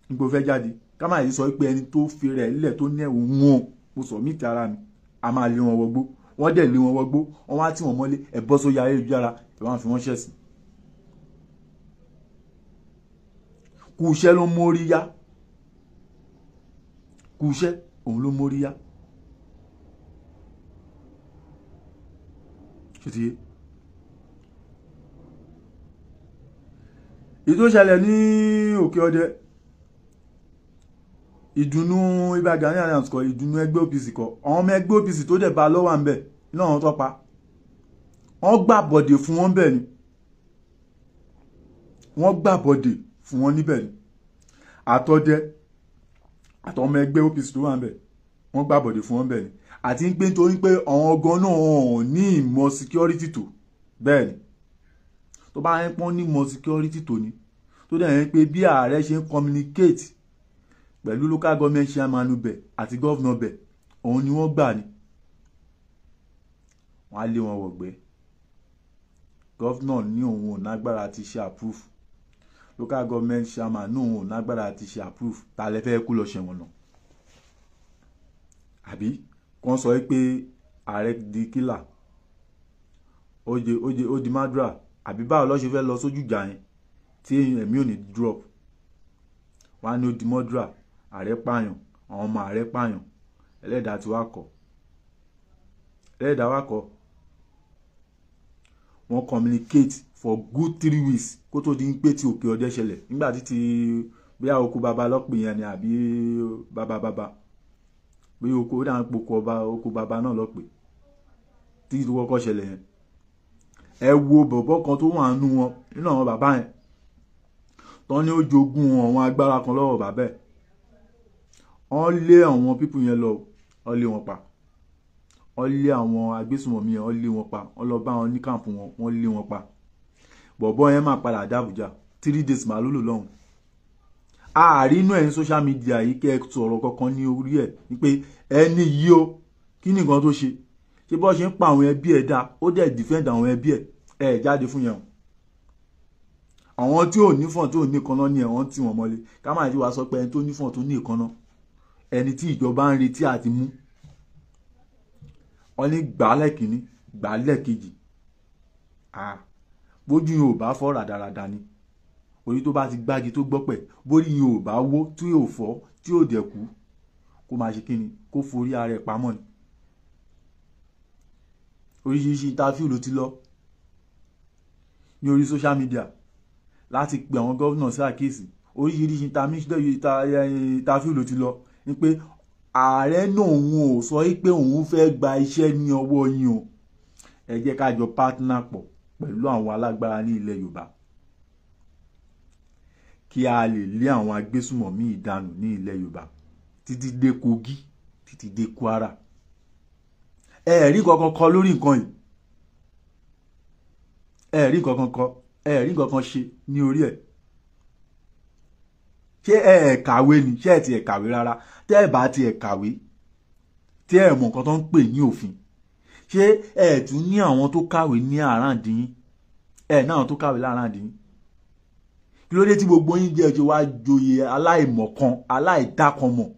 B: Nígbà fẹ́ jáde, ká má yìí sọ pé ẹni tó fi rẹ̀ lẹ̀ tó ní ẹ̀wọ̀n wọn, mo sọ mí ti ara mi, a máa lé wọn wọgbó. Wọ́n dẹ̀ lé wọn wọgbó, wọ́n wá tì wọ́n mọ́lé, ẹ bọ́ sórí ayélujára, ẹ wá fi wọ́n ṣẹ̀sìn. Kú iṣẹ́ ló mórí yá. Kú iṣẹ́ òun ló mórí yá. Ṣé ti yé? Èyí tó ṣẹlẹ̀ ní Òkè Ọdẹ, ìdùnnú Ìbà Gani Adams kọ́, ìdùnnú ẹgbẹ́ OPC kọ́. Àwọn ọmọ ẹgbẹ́ OPC tó dẹ̀ bá lọ́wọ́ à ń bẹ̀ náà wọ́n tọ́pa. Wọ́n gbà bọ̀dẹ̀ fún wọn bẹ́ẹ̀ ni. Wọ́n gbà bọ̀dẹ̀ fún wọn níbẹ̀ ni. Àtọdẹ àtọmọ ẹgbẹ́ OPC tó wà ń bẹ̀, wọ́n gbà bọ̀dẹ̀ fún wọn bẹ́ẹ̀ ni. Àti pé nítorí pé àwọn gan náà ò ní ìmọ̀ security tó bẹ́ẹ̀ ni. Tó bá yẹn pọ́n ní ìmọ̀ security tó ni, tó dẹ̀ yẹn pé bí ààrẹ ṣe ń communicate pẹ̀lú local government chairman bẹ̀ àti governor bẹ̀, òun ni wọ́n gbà ni. Wọ́n á lé wọn wọ̀gbẹ́. Governor ní òun ò nágbára ti ṣe approve. Local government chairman ní òun ò nágbára ti ṣe approve. Ta lẹ fẹ́ kú lọ ṣẹ̀wọ̀n náà? Àbí kàn sọ pé ààrẹ di kílà, ó di madra, àbí báwo ló ṣe fẹ́ lọ sójú ìjà yẹn tí ẹ̀mí ò ní drop? Wọ́n á ní ó di mọ́dúrà, ààrẹ pààyàn, àwọn ọmọ ààrẹ pààyàn. Ẹlẹ́dàá ti wá kọ̀, ẹlẹ́dàá wá kọ̀. Wọ́n communicate for good 3 weeks kó tó di pé tí Òkè Ọdẹ ṣẹlẹ̀. Nígbà tí ti bóyá oko baba lọ́pìn yẹn ni àbí baba baba, bóyá oko ó dáhùn pé oko baba náà lọ́pìn tí tó kọ́kọ́ ṣẹlẹ̀ yẹn. Ẹ wo bọ̀bọ̀ kan tó wà nínú wọn, nínú àwọn bàbá yẹn, tán ní ó jogún àwọn agbára kan lọ́wọ́ bàbá ẹ̀. Wọ́n lé àwọn pípù yẹn lọ, wọ́n lé wọn pa. Wọ́n lé àwọn agbésùnmọ̀mí yẹn, wọ́n lé wọn pa. Wọ́n lọ bá wọn ní kàǹpù wọn, wọ́n lé wọn pa. Bọ̀bọ̀ yẹn máa padà dé Àbújá. 3 days màá ló lò lọ́hùn. Ààrí inú ẹ̀ ní social media yìí kẹ́ ẹ sọ̀rọ̀ kankan ní orí ẹ̀ ní pé ẹni yìí o, kí ni nǹkan tó ṣe? Ṣé bọ́ ṣe ń pa àwọn ẹbí ẹ̀ dá, ó dẹ̀ defend àwọn ẹbí ẹ̀, ẹ̀ jáde fún yẹn o. Àwọn tí ò nífọ̀n tí ò ní ìkànnà ni ẹ̀wọ̀n tí wọ́n mọ́lé. Ká má ti wá sọ pé ẹni tó nífọ̀n tó ní ìkànnà, ẹni tí ìjọba ń retí àti mú. Wọ́n ní gbàálẹ̀ kìíní, gbàálẹ̀ kejì. Bójú yín ò bá fọ́, ràdàràdà ni. Orí tó bá ti gbági tó gbọ́pẹ̀, bórí yín ò bá wó, tí ò fọ́, tí ò dẹ̀ kú, kó máa ṣe kíni, kó forí ara ẹ̀ pamọ́ ni. Oríṣiríṣi interview ló ti lọ ní orí social media láti pe àwọn governor sí àkíyèsí. Oríṣiríṣi interview ló ti lọ ní pé ààrẹ náà òun ò sọ pé òun fẹ́ gba iṣẹ́ ní ọwọ́ yín o, ẹ jẹ́ ká jọ partner pọ̀ pẹ̀lú àwọn alágbára ní ilẹ̀ Yorùbá kí a lè lé àwọn agbésùmọ̀mí ìdánù ní ilẹ̀ Yorùbá títí dé Kogi, títí dé Kwara. Ẹ rí kankan kọ lórí nǹkan yìí, ẹ rí kankan kọ, ẹ rí kankan ṣe ní orí ẹ̀. Ṣé ẹ kàwé ni? Ṣé ẹ ti ẹ̀ kàwé rárá? Tẹ́ ẹ bá ti ẹ̀ kàwé, tí ẹ mọ̀ nǹkan tó ń pè ní òfin, ṣé ẹ tún ní àwọn tó kàwé ní àràǹdín? Ẹ ní àwọn tó kàwé láràǹdín? Kí ló dé tí gbogbo yín jẹ́ ẹjọ́ wá joyè aláìmọ̀kan, aláìdákanmọ̀,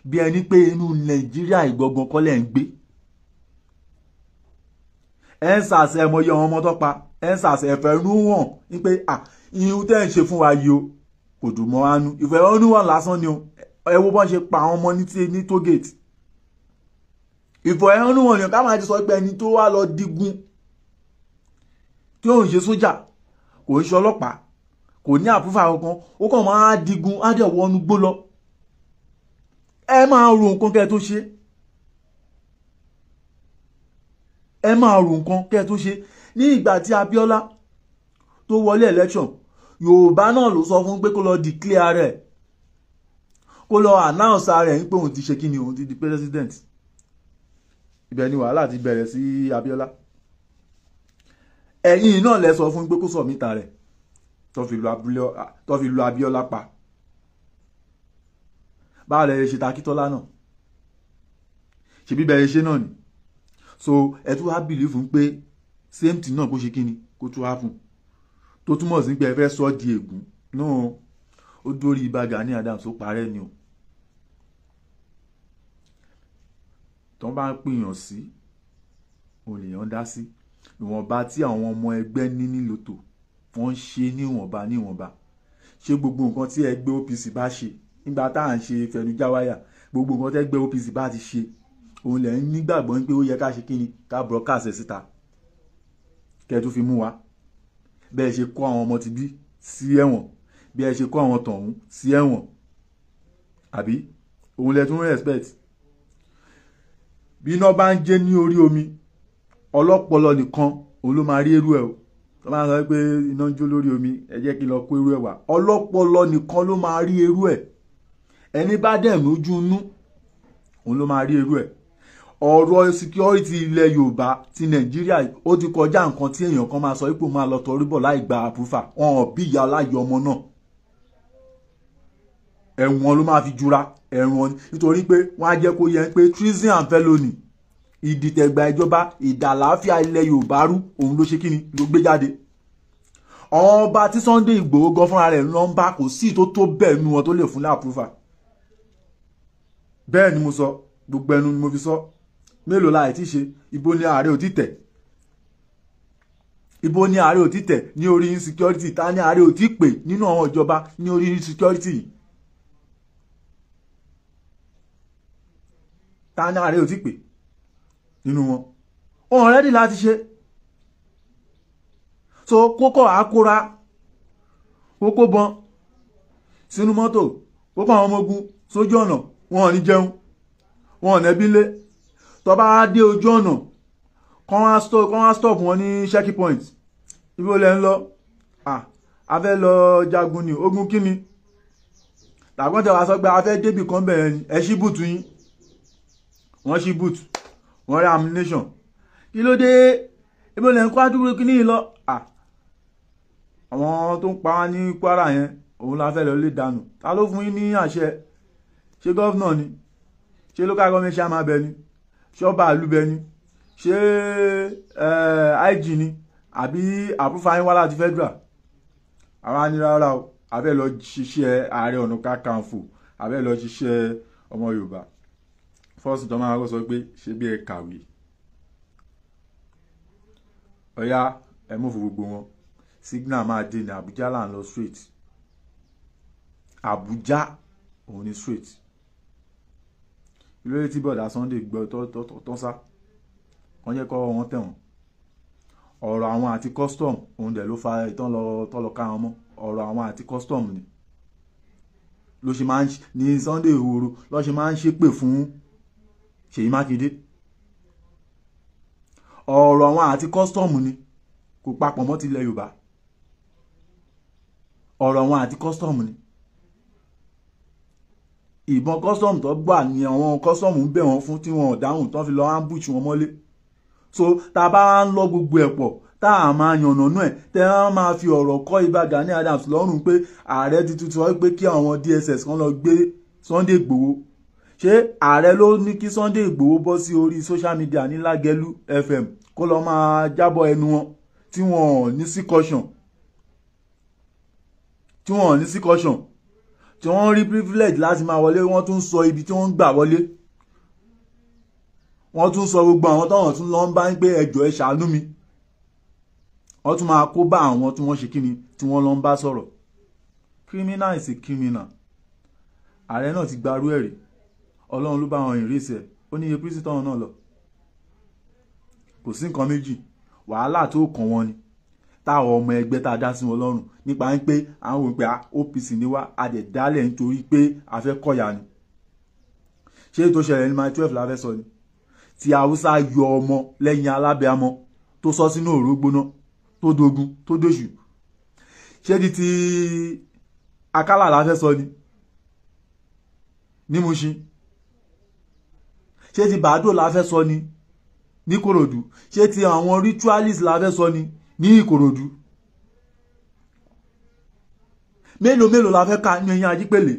B: bí ẹni pé inú Nàìjíríà ìgbọ̀ngàn kọ́lẹ̀ ń gbé? Ẹ ń sàṣẹ ẹmọye àwọn ọmọ tó pa, ẹ ń sàṣẹ ẹ̀fẹ̀rún hàn ní pé à ihun tẹ́ ń ṣe fún wa yìí o, kò dùn mọ́ wánú. Ìfẹ̀hónúhàn lásán ni o. Ẹ wo bọ́n ṣe pa àwọn ọmọ ní tógèètì. Ìfẹ̀hónúhàn ni ká máa ti sọ pé ẹni tó wá lọ digun, tí ò ń ṣe sójà, kò ń ṣe ọlọ́pàá, kò ní àpúfà kankan, ó kàn máa digun, á dẹ̀ wọnú gbó lọ. Ẹ máa ro nǹkan kẹ́ ẹ tó ṣe. Ẹ máa ro nǹkan kẹ́ ẹ tó ṣe. Ní ìgbà tí Abíọ́lá tó wọlé election, Yorùbá náà ló sọ fún pé kó lọ declare rẹ̀, kó lọ announce rẹ̀ pé òun ti ṣe kíni, òun ti di president. Ibẹ̀ ni wàhálà ti bẹ̀rẹ̀ sí Abíọ́lá. Ẹ̀yin náà lẹ sọ fún pé kó submit rẹ̀, tó fi lu Abíọ́lá pa. Báwo lẹ ṣe Takítọ́lá náà? Ṣebí bẹ̀rẹ̀ ṣe náà ni. So ẹ tún wá believe pé same thing náà kó ṣe kíni, kó tún happen. Tó túmọ̀ sí pé ẹ fẹ́ sọ di ègún náà. Ó dórí Ìbà Gani Adams, ó parẹ́ ni o. Tó bá ń pèèyàn sí, òun lèèyàn dá sí. Ìwọ̀nba tí àwọn ọmọ ẹgbẹ́ ní nílòtò, wọ́n ń ṣe níwọ̀nba níwọ̀nba. Ṣé gbogbo nǹkan tí ẹgbẹ́ OPC bá ṣe nígbà tá à ń ṣe fẹnujáwáyà, gbogbo nǹkan tí ẹgbẹ́ OPC bá ti ṣe, òun lẹ̀ ń nígbàgbọ́ pé ó yẹ ká ṣe kíni, ká broadcast ẹ̀ síta kẹ́ ẹ tún fi mú wa. Bẹ́ẹ̀ ṣe kó àwọn ọmọ ti bí sí ẹ̀wọ̀n, bí ẹ ṣe kó àwọn tọ̀hún sí ẹ̀wọ̀n, àbí òun lẹ tún respect. Bí iná bá ń jẹ́ ní orí omi, ọlọ́pọlọ nìkan òun ló máa rí irú ẹ̀ o. Tó máa sọ pé iná ń jó lórí omi, ẹ jẹ́ kí n lọ kó irú ẹ̀ wá. Ọlọ́pọlọ nìkan ló máa rí irú ẹ̀. Ẹni bá dẹ̀ lójú inú, òun ló máa rí irú ẹ̀. Ọ̀rọ̀ security ilẹ̀ Yorùbá ti Nàìjíríà ó ti kọjá nǹkan tí èèyàn kan máa sọ ipò máa lọ torí bọ̀ láì gba àpúfà. Wọn ò bí ìyá aláyọ̀ ọmọ náà, ẹ̀wọ̀n ló máa fi jura ẹ̀wọ̀n, nítorí pé wọ́n á jẹ́ kó yẹ pé treason and felony, ìdìtẹ̀gbà ìjọba, ìdàláfíà ilẹ̀ Yorùbá rú, òun ló ṣe kíni, ló gbé jáde. Ọba tí Sunday Igboho gan fúnra rẹ̀ ló ń bá, kò sí tó tó bẹ́ẹ̀ nu wọn tó lè fún ní àpúfà. Bẹ́ẹ̀ ni mo sọ, gbogbo ẹnu ni mo fi sọ. Mélòó la ti ṣe? Ibo ni ààrẹ ò ti tẹ̀? Ibo ni ààrẹ ò ti tẹ̀ ní orí insecurity? Ta ni ààrẹ ò ti pè nínú àwọn ìjọba ní orí insecurity? Ta ni ààrẹ ò ti pè nínú wọn? Òun rẹ́dí láti ṣe. So kókó àkóra, kókó bọn sínú mọ́tò, kókó àwọn ọmọ ogun sójú ọ̀nà, wọn ò ní jẹun, wọn ò nẹ́bí lé. Tó bá dé ojú ọ̀nà, kán wá stop wọn ní checking point. Ibi ó lẹ ń lọ? A fẹ́ lọ jagun ni. Ogun kí ni? Tàbí tẹ wá sọ pé a fẹ́ débì kan bẹ̀rẹ̀ ni, ẹ ṣí bùtù yín. Wọ́n ṣí bùtù, wọ́n rí ammunition. Kí ló dé? Ibi ó lẹ ń kó àdúgbò kí ní lọ? Àwọn tó ń pa wá ní Kwara yẹn, òun la fẹ́ lọ lé dànù. Ta ló fún yín ní àṣẹ? Ṣé gọ́vnà ni? Ṣé local government chairman bẹ ni? Ṣọba àlùbẹ ni? Ṣé IG ni? Àbí àpúfà yín wá láti federal? Àwa ní rárá o, a fẹ́ lọ ṣiṣẹ́ Ààrẹ Ọ̀nà Kakanfò, a fẹ́ lọ ṣiṣẹ́ ọmọ Yorùbá. Fọ́ọ̀sì tó máa sọ pé ṣé bí ẹ kàwé, ọ̀yá Ẹ mú fún gbogbo wọn. Signal máa dé ní Àbújá, là ń lọ straight. Àbújá òun ni straight. Lórí tí bọ̀dà Sunday gbọ́ tọ́ sá, wọ́n jẹ́ kọ́ wọn tẹ̀wọ̀n. Ọ̀rọ̀ àwọn àti custom òun dẹ̀ ló fa ìtàn lọ ká wọn mọ́. Ọ̀rọ̀ àwọn àti custom ni ló ṣe máa ń ní Sunday Igboho ló ṣe máa ń ṣépè fún Ṣèyí Mákindé. Ọ̀rọ̀ àwọn àti custom ni, kò papọ̀ mọ́ tilẹ̀ Yorùbá. Ọ̀rọ̀ àwọn àti custom ni. Ìbọn custom tó gbà ní àwọn custom ń bẹ̀ wọ́n fún tí wọn ò dáhùn tán fi lọ ambush wọn mọ́lé. So tá a bá ń lọ gbogbo ẹ̀ pọ̀, tá a máa yànnàná ẹ̀, tẹ́ wọ́n máa fi ọ̀rọ̀ kọ́ Ìbà Gani Adams lọ́rùn pé ààrẹ ti tuntun sọ pé kí àwọn DSS kan lọ gbé Sunday Igboho. Ṣé ààrẹ ló ní kí Sunday Igboho bọ́ sí orí social media ní Lágẹ̀lú FM kó lọ máa jábọ̀ ẹnu wọn tí wọn ò ní sí caution, tí wọn ò ní sí caution, tí wọ́n rí privilege láti máa wọlé, wọ́n tún sọ ibi tí wọ́n ń gbà wọlé, wọ́n tún sọ gbogbo àwọn táwọn tún lọ ń bá ń gbé ẹjọ́ ẹ ṣàánú mi, wọ́n tún máa kó bá àwọn tí wọ́n ṣe kíni tí wọ́n lọ ń bá sọ̀rọ̀. Criminal is a criminal. Ààrẹ náà ti gbarú ẹ̀rí, Ọlọ́run ló bá wọn ìrísí ẹ̀, ó ní iye pírísítọ̀ náà lọ. Kò sí nǹkan méjì, wàhálà tó kàn wọ́n ni táwọn ọmọ ẹgbẹ́ tá a dá sí wọn lọ́rùn nípa ń pé àwọn òpè OPC ní wá a dẹ̀ dálẹ̀ nítorí pé a fẹ́ kọ̀yà ni. Ṣé tó ṣẹlẹ̀ ní Mile 12 la fẹ́ sọ ni? Tí Haúsá yọ ọmọ lẹ́yìn alábẹ́amọ tó sọ sínú òró gbóná tó dogun tó dòṣù. Ṣé ti Akálà la fẹ́ sọ ni? Ní Mushin. Ṣé ti Bàdó la fẹ́ sọ ni? Ní Kòròdú. Ṣé ti àwọn ritualist la fẹ́ sọ ni? Ní Ìkòròdú. Mélòó mélòó la fẹ́ ka ní ẹ̀yìn Ajípèlé?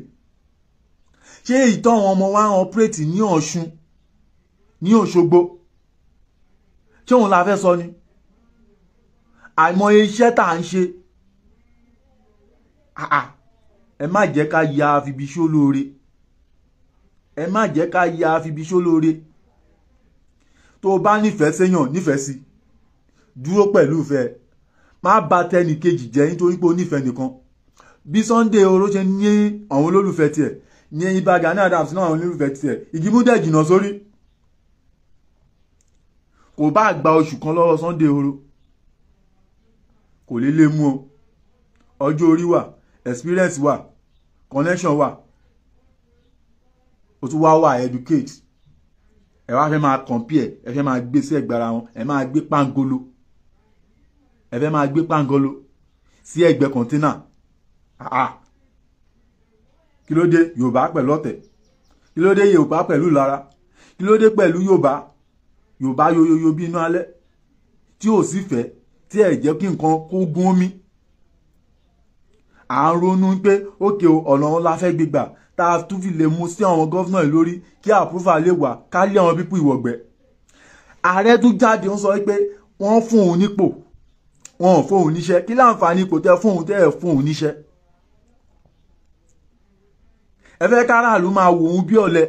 B: Ṣé ìtàn àwọn ọmọ wa ń ọpírẹ́tì ní Ọ̀ṣun, ní Òṣogbo, ṣé òun la fẹ́ sọ ni? Àìmọye iṣẹ́ tá à ń ṣe. Ẹ má jẹ́ ká ya àfibiṣó lóore. Ẹ má jẹ́ ká ya àfibiṣó lóore. Tó o bá nífẹ̀ẹ́ séyàn, nífẹ̀ẹ́ sí, dúró pẹ̀lú ìfẹ́, má bà tẹnì kejì jẹ́ nítorí pé o nífẹ̀ẹ́ nìkan. Bí Sunday Igboho ṣe ní àwọn olólùfẹ́ tiẹ̀ ní Ìbà Gani Adams náà àwọn olólùfẹ́ tiẹ̀, ìgímú dẹ̀ jìnnà sórí. Kò bá gba oṣù kan lọ́wọ́ Sunday Igboho, kò lè lè mú ọ. Ọjọ́ orí wà, experience wà, connection wà, o tún wá wà educate. Ẹ wá fẹ́ máa compare, ẹ fẹ́ máa gbé sí ẹ̀gbára wọn, ẹ máa gbé pangolo, ẹ fẹ́ máa gbé pangolo sí ẹ̀gbẹ́ kọ̀ńténà. Kí ló dé Yorùbá pẹ̀lú ọ̀tẹ̀? Kí ló dé Yorùbá pẹ̀lú ìlara? Kí ló dé pẹ̀lú Yorùbá? Yorùbá yoyoyo bí iná alẹ́ tí ò sì fẹ́, tí ẹ jẹ́ kí nǹkan kó gún omi. À ń ronú pé ókè ọ̀nà wọn la fẹ́ gbégbà tá a tún fi lè mú sí àwọn gọ́fúnà lórí kí àpúrúfà lè wà ká lé àwọn pípú ìwọ̀gbẹ́. Ààrẹ tún jáde ń sọ pé wọ́n fún òun nípò, wọn ò fún òun níṣẹ́. Kí láǹfààní ipò tẹ́ fún òun tẹ́ ẹ̀ fún òun níṣẹ́? Ẹ fẹ́ káràlú máa wò ó bí ọ̀lẹ.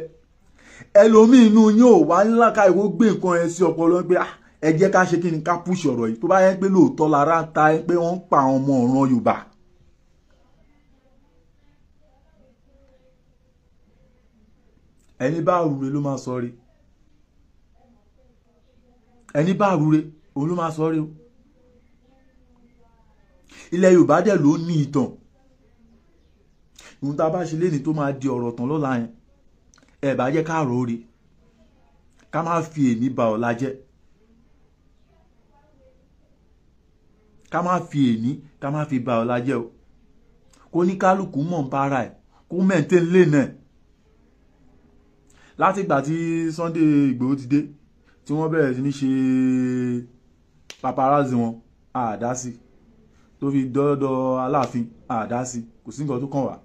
B: Ẹlòmíì inú yín ò wá ńlá ká ìwọ gbé nǹkan ẹ sí ọpọlọ pé ẹ jẹ́ ká ṣe kí ni ká púṣì ọ̀rọ̀ yìí. Tó bá yẹ pé lóòótọ́ lára ń ta ẹ pé wọ́n ń pa àwọn ọmọ ọ̀ràn Yorùbá. Ẹni bá rúre ló máa sọ rí. Ẹni bá rúre òun ló máa sọ rí o. Ilẹ̀ Yorùbá dẹ̀ ló ní ìtàn. Ohun tá a bá ṣe léni tó máa di ọ̀rọ̀ tán lọ́la yẹn, ẹ bá jẹ́ ká rò ó rí, ká má fi èní ba ọ̀la jẹ́, ká má fi èní ká má fi ba ọ̀la jẹ́ o. Kó ní kálukú mọ̀ ń bára ẹ̀, kó maintain lane ẹ̀. Látìgbà tí Sunday Igboho ti dé, tí wọ́n bẹ̀rẹ̀ sí ní ṣe paparazzi wọn, àdá sí, tó fi dọ́dọ̀ Aláàfin, àdá sí, kò sí nǹkan tó kàn wá.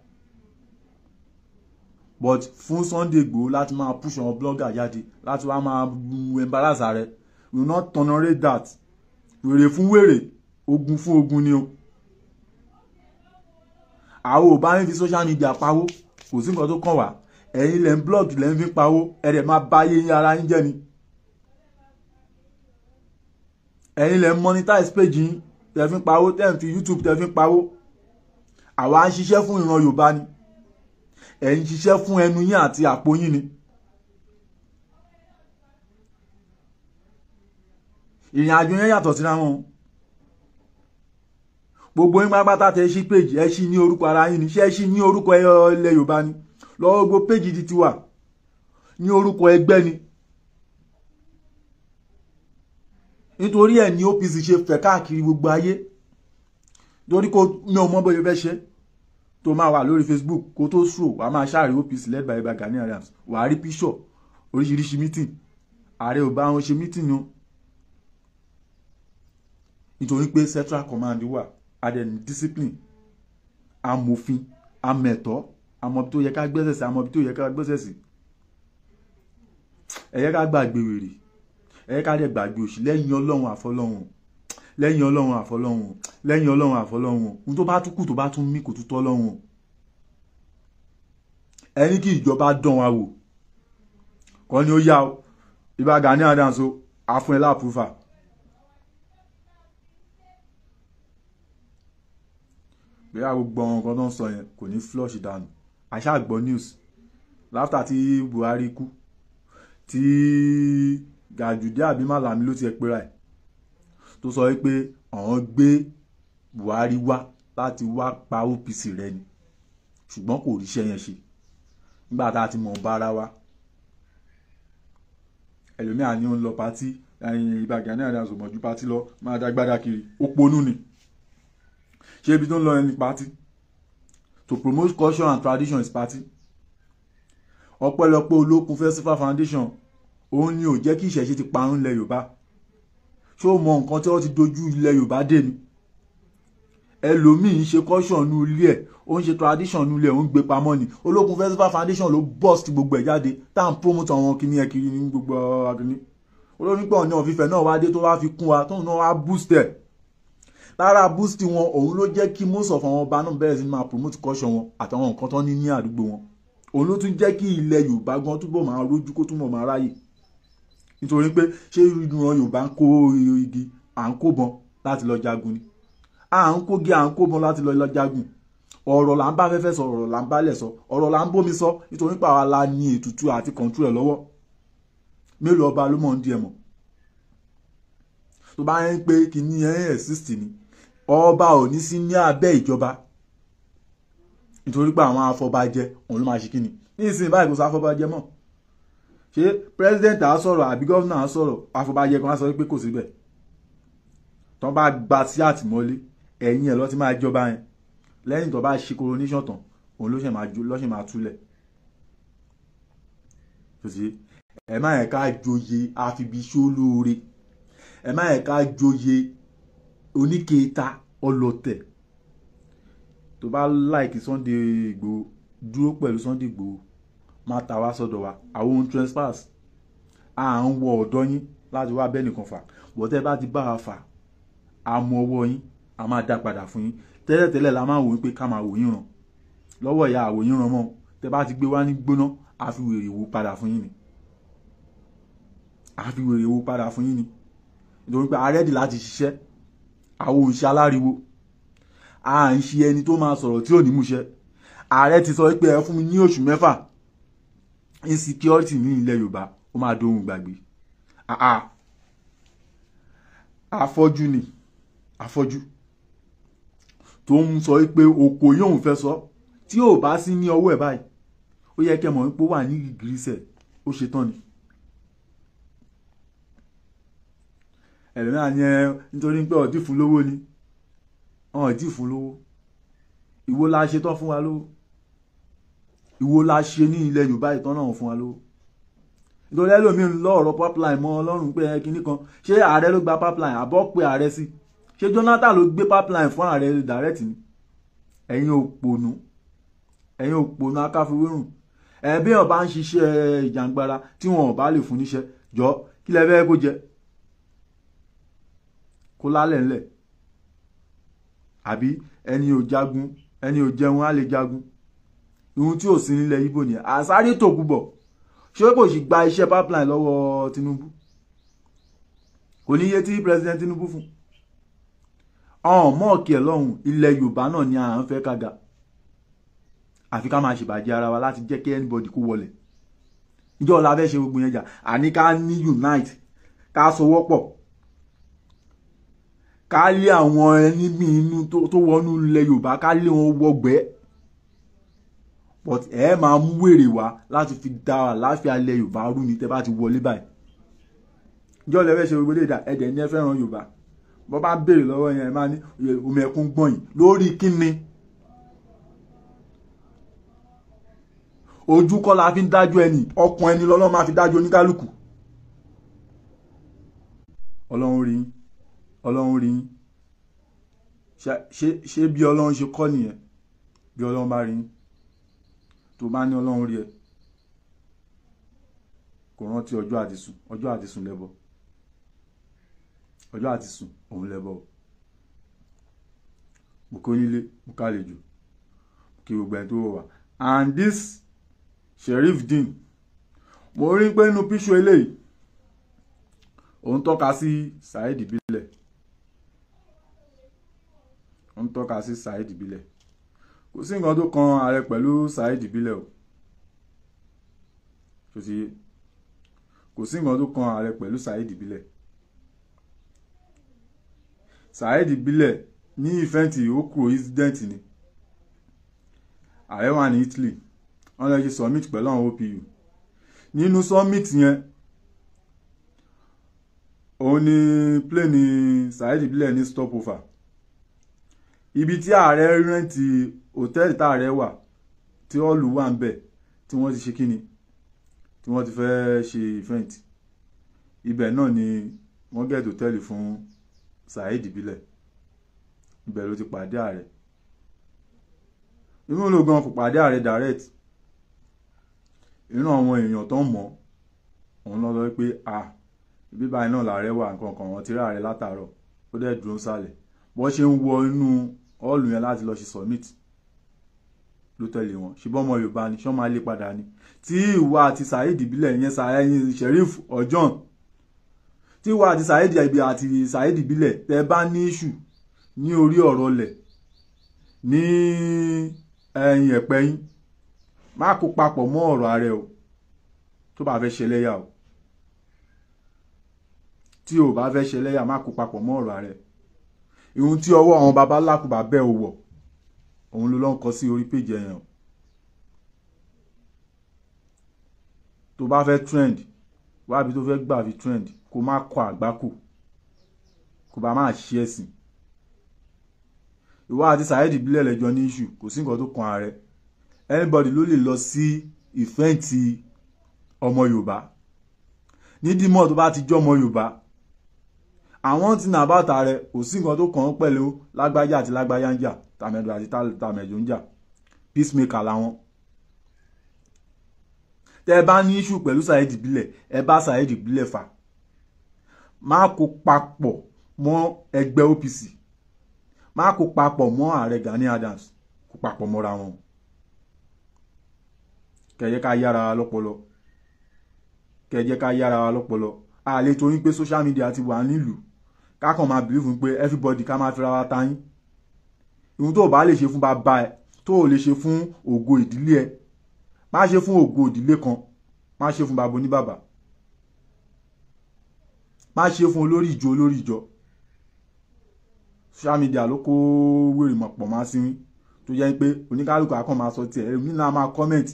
B: But fún Sunday Igboho láti máa push àwọn blogger jáde láti wá máa embarrass rẹ, we will not tolerate that. Wèrè fún wèrè, ogun fún ogun ni o. Àwọn ò bá ń fi social media pawó, kò sí nǹkan tó kàn wá. Ẹ̀yin lẹ́ ń blog lẹ́ ń fi pawó, ẹ dẹ̀ máa bá yé ara yín jẹ́ ni. Ẹ̀yin lẹ monetize page yín tẹ́ fi ń pawó, tẹ́ ń fi YouTube tẹ́ fi ń pawó. Àwa ń ṣiṣẹ́ fún ìran Yorùbá ni, ẹ̀ ń ṣiṣẹ́ fún ẹnu yín àti àpò yín ni. Ìrìn àjò yẹn yàtọ̀ síra wọn. Gbogbo yín pátápátá tẹ́ ṣí péjì, ẹ ṣí ní orúkọ ara yín ni, ṣé ẹ ṣí ní orúkọ ilẹ̀ Yorùbá ni? Lọ́wọ́ gbogbo péjì di tiwa ní orúkọ ẹgbẹ́ ni. Nítorí ẹ̀ ní OPC ṣe fẹ̀ káàkiri gbogbo ayé. Torí kò ní ọmọ bóyá fẹ́ ṣe tó máa wà lórí Facebook kó tó sùn, wàá máa ṣàrí OPC led by Ìbà Gani Adams, wàá rí píṣọ̀ oríṣiríṣi mítìn. Ààrẹ ò bá wọn ṣe mítìn o, nítorí pé Central Command wà, adẹni discipline, amòfin, amẹ̀tọ́, àmọ́ tó yẹ ká gbẹ́sẹ̀ sí, àmọ́ tó yẹ ká gbẹ́sẹ̀ sí. Ẹ yẹ ká gbàgbé wèrè, ẹ yẹ ká dẹ̀ gbàgbé òṣì. Lẹ́yìn Ọlọ́run àfọlọ́run, lẹ́yìn Ọlọ́run àfọlọ́run, lẹ́yìn Ọlọ́run àfọlọ́run. Ohun tó bá tún kù tó bá tún mí kò tún tọ́ Ọlọ́run. Ẹ ní kí ìjọba dán wa wò kọ́ ni ó yá o. Ìbà Gani Adams o, àfún ẹ láàpúfà. Bóyá gbogbo àwọn nǹkan tó ń sọ yẹn kò ní flush dànù. Àṣà gbọ́ news láfta tí Buhari kú, tí Gàjùdé àbí Màlàmí ló ti ẹ̀ pera ẹ̀ tó sọ wípé àwọn gbé Buhari wá láti wá pa OPC rẹ ni, ṣùgbọ́n kò ríṣẹ́ yẹn ṣe. Nígbà tá a ti mọ̀ bára wa, ẹlòmíà ni ó ń lọ patí. Ìbà Gani Adams ò mọ̀jú patí lọ, máa dágbádá kiri, ó ponú ni. Ṣé ibi tó ń lọ ẹni party? To promote culture and tradition is party. Ọpẹ́lọpẹ́ Olókun Festival Foundation, òun ni ò jẹ́ kí ìṣẹ̀ṣe ti parun ilẹ̀ Yorùbá. Ṣé o mọ nǹkan tí wọ́n ti dojú ilẹ̀ Yorùbá dé ni? Ẹlòmíì ń ṣe culture nu ilé ẹ̀, ó ń ṣe tradition nu ilé ẹ̀, ó ń gbé pamọ́ ni. Olókun Festival Foundation ló burst gbogbo ẹ̀ jáde, tá à ń promote àwọn kìíní ẹ̀ kiri ní gbogbo àkìní. Olónípẹ̀ Ọọ̀ni of Ifẹ̀ náà wá dé tó wá fi kún wa, tóun náà wá boost ẹ̀. Lára boost wọn, òun ló jẹ́ kí most of àwọn ọba náà bẹ̀rẹ̀ sí máa promote culture wọn àtàwọn nǹkan tó ní ní àdúgbò wọn. Òun ló tún jẹ́ kí ilẹ̀ Yorùbá gan túbọ̀ máa rójú, kó túbọ̀ máa ráyè. Nítorí pé ṣé ìran Yorùbá ń kó igi, à ń kó bọn láti lọ jagun ni? À ń kógi, à ń kó bọn láti lọ jagun. Ọ̀rọ̀ là ń bá fẹ́fẹ́ sọ, ọ̀rọ̀ là ń bálẹ̀ sọ, ọ̀rọ̀ là ń bómi sọ. Nítorí pé àwa la ní ètùtù àti control ẹ̀ lọ́wọ́. Mélòó ọba ló mọ̀ ń di ẹ̀ mọ̀ tó bá ń pé kìíní ẹ̀ exist ni? Ọba ò ní sí ní abẹ́ ìjọba, nítorí pé àwọn afọbajẹ òun ló máa ṣe kíni. Nísìnyí báyìí kò sọ afọbajẹ mọ́. Ṣé president á sọ̀rọ̀ àbí governor á sọ̀rọ̀, afọbajẹ kan á sọ pé kò síbẹ̀. Tó bá gba sí àtìmọ́lé, ẹ̀yìn ẹ̀ ló ti máa jọba yẹn. Lẹ́yìn tó bá ṣe coronation tán, òun ló ṣe máa túlẹ̀. Ẹ má yẹ ká joyè àfibiṣólóore, ẹ má yẹ ká joyè oníkeeta ọlọ̀tẹ̀. Tó bá like Sunday Igboho, dúró pẹ̀lú Sunday Igboho, má ta wá sọ́dọ̀ wa. Àwọn ohun trespass, à ń wọ ọ̀dọ́ yín láti wá bẹ́ẹ̀ nìkan fà. Bọ́tẹ́ bá ti bá wa fà, a mọ ọwọ́ yín, a máa dá padà fún yín. Tẹ́lẹ̀tẹ́lẹ̀ la máa wò ó pé ká máa wò yín ràn. Lọ́wọ́ ìyá àwò yín ràn mọ́. Tẹ́ bá ti gbé wá ní gbóná, a fi wèrè wo padà fún yín ni. A fi wèrè wo padà fún yín ni. Nítorí pé a ready láti ṣiṣẹ́. Àwọn òǹṣẹ́ aláriwo, à ń ṣe ẹni tó máa sọ̀rọ̀ tí ò ní múṣẹ. Ààrẹ ti sọ pé ẹ fún mi ní oṣù 6, insecurity ní ilẹ̀ Yorùbá ó máa dohun gbàgbé. Afọ́jú ni afọ́jú tó ń sọ pé oko yóò fẹ́ sọ tí ò bá sí ní ọwọ́ ẹ̀ báyìí. Ó yẹ kẹ́ mọ̀ pé ó wà ní gìgísẹ̀, ó ṣe tán ni. Ẹlòmíràn yẹn nítorí pé ọ̀dí fún lówó ni, ọ̀dí fún lówó. Ìwo la ṣe tán fún wa lówó? Ìwo la ṣe ní ilẹ̀ Yorùbá ìtàn náà fún wa lówó? Nítorí ẹlòmíín lọ ọ̀rọ̀ pipeline mọ́ Ọlọ́run pé ẹ kinní kan. Ṣé ààrẹ ló gba pipeline àbọ̀ pé ààrẹ sí? Ṣé Jonathan ló gbé pipeline fún ààrẹ direct ni? Ẹ̀yin òpònú, ẹ̀yin òpònú akáfiwérùn. Ẹ̀bí ọ̀ bá ń ṣiṣẹ́ ìjàngbara tí wọn ò bá lè fún níṣẹ́, jọ kí lẹ fẹ́ kó jẹ? Kó lálẹ̀ ńlẹ̀ àbí ẹni ò jagun, ẹni ò jẹun á lè jagun. Ihun tí ò sí nílẹ̀ Ìgbò nìyẹn. Àsáré tòkúbọ̀, ṣé kò sì gba iṣẹ́ pipeline lọ́wọ́ Tinubu? Kò Kò níye tí President Tinubu fún. Ọ̀hún mọ́ọ̀kì ẹ̀ lọ́hùn, ilẹ̀ Yorùbá náà ni à ń fẹ́ kága. Àfi ká máa ṣèbàjẹ́ ara wa láti jẹ́ kí anybody kó wọlé. Ìjọ́ la fẹ́ ṣe gbogbo yẹn jà, àní ká ní unite, ká sowọ́pọ̀, ká lé àwọn ẹni bí inú tó wọnú ilẹ̀ Yorùbá, ká lé wọn wọgbẹ́. But ẹ máa mú wèrè wá láti fi dá àlàáfíà ilẹ̀ Yorùbá rú ni tẹ́ bá ti wọlé báyìí. Ìjọ́ la fẹ́ ṣe gbogbo lè dà, ẹ̀dẹ̀ ní ẹ fẹ́ràn Yorùbá. Bọ́ bá béèrè lọ́wọ́ yẹn, ẹ máa ní omi ẹkún gbọ̀n yìí lórí kíni. Ojú kọ́ la fi ń dájú ẹni, ọkàn ẹni lọ́lọ́ máa fi dájú oníkálukú. Ọlọ́run rí yín, Ọlọ́run rí yín. Ṣé bí Ọlọ́run ṣe kọ́ nìyẹn? Bí Ọlọ́run bá rí yín, tó bá ní Ọlọ́run rí ẹ, kò rántí ọjọ́ àti sùn, ọjọ́ àti sùn lẹ́bọ. Ọjọ́ àti sùn òun lẹ́bọ. Mo kí onílé, mo kálejò, mo kí gbogbo ẹni tó wọ̀ wá. And this Sheriff Dean, mo rí pé inú píṣọ eléyìí òun tọ́ka sí Saheed Ìbílẹ̀, òun tọ́ka sí Saheed Ìbílẹ̀. Kò sí nǹkan tó kan ààrẹ pẹ̀lú Saheed Ìbílẹ̀ o, tó ti yé. Kò sí nǹkan tó kan ààrẹ pẹ̀lú Saheed Ìbílẹ̀. Saheed Ìbílẹ̀ ní ìfẹ́ǹtì ó kúrò incident ni. Ààrẹ wà ní Italy, wọ́n lọ ṣe summit pẹ̀lú àwọn OPU. Nínú summit yẹn, òun ni plane Saheed Ìbílẹ̀ ní stopover. Ibi tí ààrẹ rẹ́ǹtì hòtẹ́ẹ̀lì tá ààrẹ wà, tí ọ̀lù wà ń bẹ̀, tí wọ́n ti ṣe kíni, tí wọ́n ti fẹ́ ṣe event. Ibẹ̀ náà ni wọ́n gẹ̀ẹ́dì hòtẹ́ẹ̀lì fún Saheed Ìbílẹ̀. Ibẹ̀ ló ti pàdé ààrẹ. Inú ló gan kò pàdé ààrẹ direct. Inú àwọn èèyàn tó ń mọ̀ òun lọ sọ pé a ibi báyìí náà làárẹ̀ wà, nǹkan kan wọn ti rí ààrẹ látàárọ̀, ó dẹ̀ dúró sálẹ̀. Bó ṣe ń wọ inú họ́ọ̀lù yẹn láti lọ ṣe summit ló tẹ̀lé wọn. Ṣùgbọ́n ọmọ Yorùbá ni, ṣọ́ máa lé padà ni. Tí ìwà àti Saheed Ìbílẹ̀ yẹn, Saheed Sheriff Ojon, tí ìwà àti Saheed àti Saheed Ìbílẹ̀ tẹ bá ní issue ní orí ọ̀rọ̀ lẹ̀ ní ẹ̀yìn ẹ̀pẹ́ yín, má kó papọ̀ mọ́ ọ̀rọ̀ ààrẹ o, tó bá fẹ́ ṣẹlẹ́yà o. Tí o bá fẹ́ ṣẹlẹ́yà, má kó papọ̀ mọ́ ọ̀rọ̀ ààrẹ. Ìhun tí ọwọ́ àwọn baba lákùbà bẹ́ẹ̀ ò wọ̀, òun ló lọ́ ń kọ sí orí péjì ẹ̀yàn. Tó bá fẹ́ trend, wábi tó fẹ́ gbà fi trend, kó má kọ àgbákò, kó bá má ṣe ẹ̀sìn. Ìwọ àti Saheed Ìbílẹ̀ lẹ́jọ́ ní issue, kò sí nǹkan tó kan ààrẹ. Anybody ló lè lọ sí ìfẹ́ǹtì ọmọ Yorùbá. Ní dímọ̀ tó bá ti jọ́ ọmọ Yorùbá, àwọn tí nà bàtà rẹ̀, kò sí nǹkan tó kàn án pẹ̀lú lágbájá àti lágbájá ń jà, tàmẹ̀dù àti tàmẹ̀dù ń jà. Peacemaker làwọn. Tẹ́ ẹ bá ní issue pẹ̀lú Saheed Ìbílẹ̀, ẹ bá Saheed Ìbílẹ̀ fà. Má kó papọ̀ mọ́ ẹgbẹ́ OPC, má kó papọ̀ mọ́ ààrẹ Gani Adams, kó papọ̀ mọ́ra wọn. Kẹ̀jẹ́ ká yára wa lọ́pọlọ, kẹ̀jẹ́ ká yára wa lọ́pọlọ. A lè torí pé social media ti wà nílùú, ká kàn máa believe pé everybody ká máa fira wa ta yín. Ìhun tó o bá lè ṣe fún bàbá ẹ, tó o lè ṣe fún ògo ìdílé ẹ, má ṣe fún ògo ìdílé kan, má ṣe fún bàbá oníbàbà, má ṣe fún olórí ìjọ olórí ìjọ. Social media ló kó wèrè mọ̀ pọ̀ máa sí tó jẹ́ pé oníkálukú akàn máa sọ tiẹ̀, èmi náà máa comment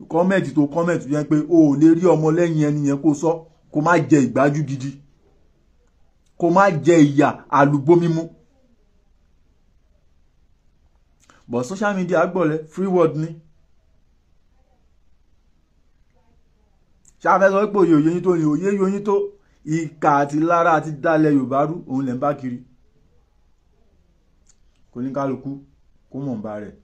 B: comment tó comment tó jẹ́ pé o ò lè rí ọmọ lẹ́yìn ẹni yẹn kó sọ, kó má jẹ ìgbájú gidi, kó má jẹ ìyà àlùbọ́mímú. But social media gbọ́lẹ̀ free word ni. Ṣáfẹ́ sọ pé òye òye yín tó ni òye yín tó, ìkà àti lára àti dálẹ̀ Yorùbá rú òun lẹ̀ ń bá kiri. Kò ní kálukú kó mọ̀ ń bá rẹ̀.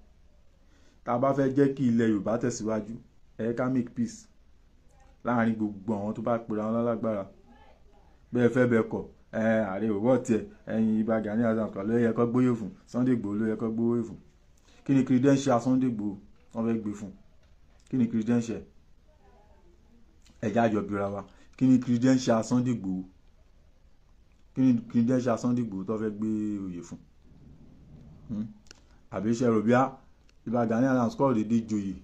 B: Tá a bá fẹ́ jẹ́ kí ilẹ̀ Yorùbá tẹ̀síwájú, ẹ ká make peace láàrin gbogbo àwọn tó bá pera wọn lálágbára. Bẹ́ẹ̀ fẹ́ bẹ́ẹ̀ kọ̀, ààrẹ òwò tiẹ̀, ẹ̀yìn Ìbà Gani Adams ló yẹ kó gbóyè fún, Sunday Igboho ló yẹ kó gbóyè fún. Kí ni credential Sunday Igboho wọ́n fẹ́ gbé fún? Kí ni credential? Ẹ̀já àjọ bíra wa. Kí ni credential Sunday Igboho? Kí Kí ni credential Sunday Igboho tó fẹ́ gbé oyè fún? Àbí iṣẹ́ ròbíà Ìbà Gani Adams kọ́ dédé joyè,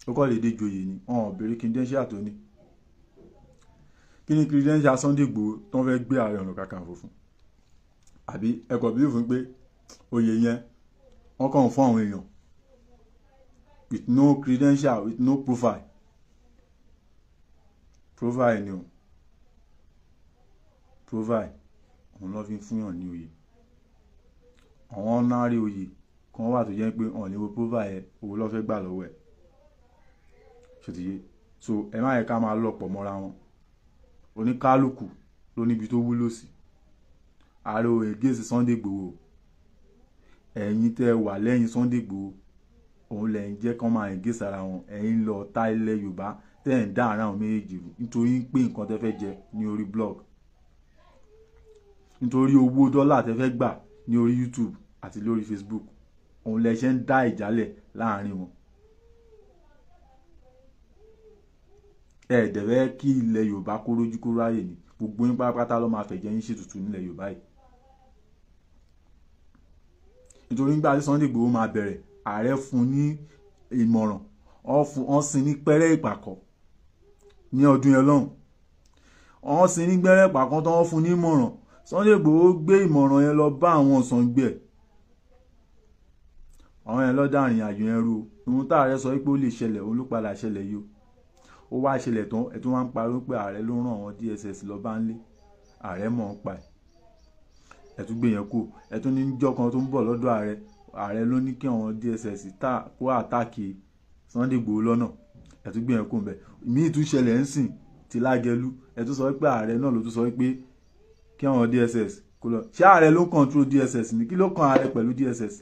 B: ó kọ́ dédé joyè ni, wọn ò béèrè credential tó ní. Kí ni credential Sunday Igboho tó fẹ́ gbé Ààrẹ Ọ̀nà Kakanfò fún? Àbí ẹ kò bí fún pé oyè yẹn wọ́n kàn fún àwọn èèyàn with no credential, with no profile. Profile ni o, profile òun ló fi ń fúnyàn ní oyè. Àwọn honorary oyè kan wà tó jẹ́ pé ọ̀n lè wo profile ẹ̀, owó ló fẹ́ gbà lọ́wọ́ ẹ̀, ṣòtìyé. So ẹ má yẹ ká máa lọ pọ̀ mọ́ra wọn. Oníkálukú ló níbi tó wúlò sí. Ààrẹ ò against Sunday Igboho. Ẹ̀yin tẹ́ wà lẹ́yìn Sunday Igboho, òun lẹ́yìn jẹ́ kán máa against ara wọn. Ẹ̀yin lọ ta ilẹ̀ Yorùbá tẹ́ ẹ̀ ń dá ara àwọn méjèèjì rú nítorí pé nǹkan tẹ́ fẹ́ jẹ ní orí blog, nítorí owó dọ́là tẹ́ fẹ́ gbà ní orí YouTube àti lórí Facebook, òun lẹ ṣe ń dá ìjálẹ̀ láàrin wọn. Ẹ dẹ̀ fẹ́ kí ilẹ̀ Yorùbá kó rójú kó ráyè ni. Gbogbo yín pátápátá ló máa fẹ̀jẹ̀ yín ṣètùtù nílẹ̀ Yorùbá yìí. Nítorí nígbà tí Sunday Igboho máa bẹ̀rẹ̀, ààrẹ fún ní ìmọ̀ràn, wọ́n sin ní pẹ́rẹ́ ìpàkọ́ ní ọdún yẹn lọ́hùn. Wọ́n sin ní pẹ́rẹ́ ìpàkọ́ tó wọ́n fún ní ìmọ̀ràn. Sunday Igboho gbé ìmọ̀ràn yẹn lọ bá àwọn ọ̀sángbẹ̀. Àwọn yẹn lọ dá ìrìn àjò yẹn rú. Ohun tá ààrẹ sọ pé ó lè ṣẹlẹ̀, òun ló padà ṣẹlẹ̀ yìí o. Ó wá ṣẹlẹ̀ tán, ẹ̀ tún wá ń pariwo pé ààrẹ ló rán àwọn DSS lọ bá ń lé. Ààrẹ mọ̀ ń pa ẹ̀. Ẹ̀ tún gbé yẹn kú. Ẹ̀ tún ní ìjọ kan tó ń bọ̀ lọ́dọ̀ ààrẹ. Ààrẹ ló ní kí àwọn DSS ta kó àtàkì Sunday Igboho lọ́nà. Ẹ̀ tún gbé yẹn kú ńbẹ̀. Ìmíì tún ṣẹlẹ̀ ń sìn ti Lágẹ̀lú. Ẹ̀ tún sọ pé ààrẹ náà ló tún sọ pé kí àwọn DSS kó lọ. Ṣé ààrẹ ló ń control DSS ni? Kí ló kan ààrẹ pẹ̀lú DSS?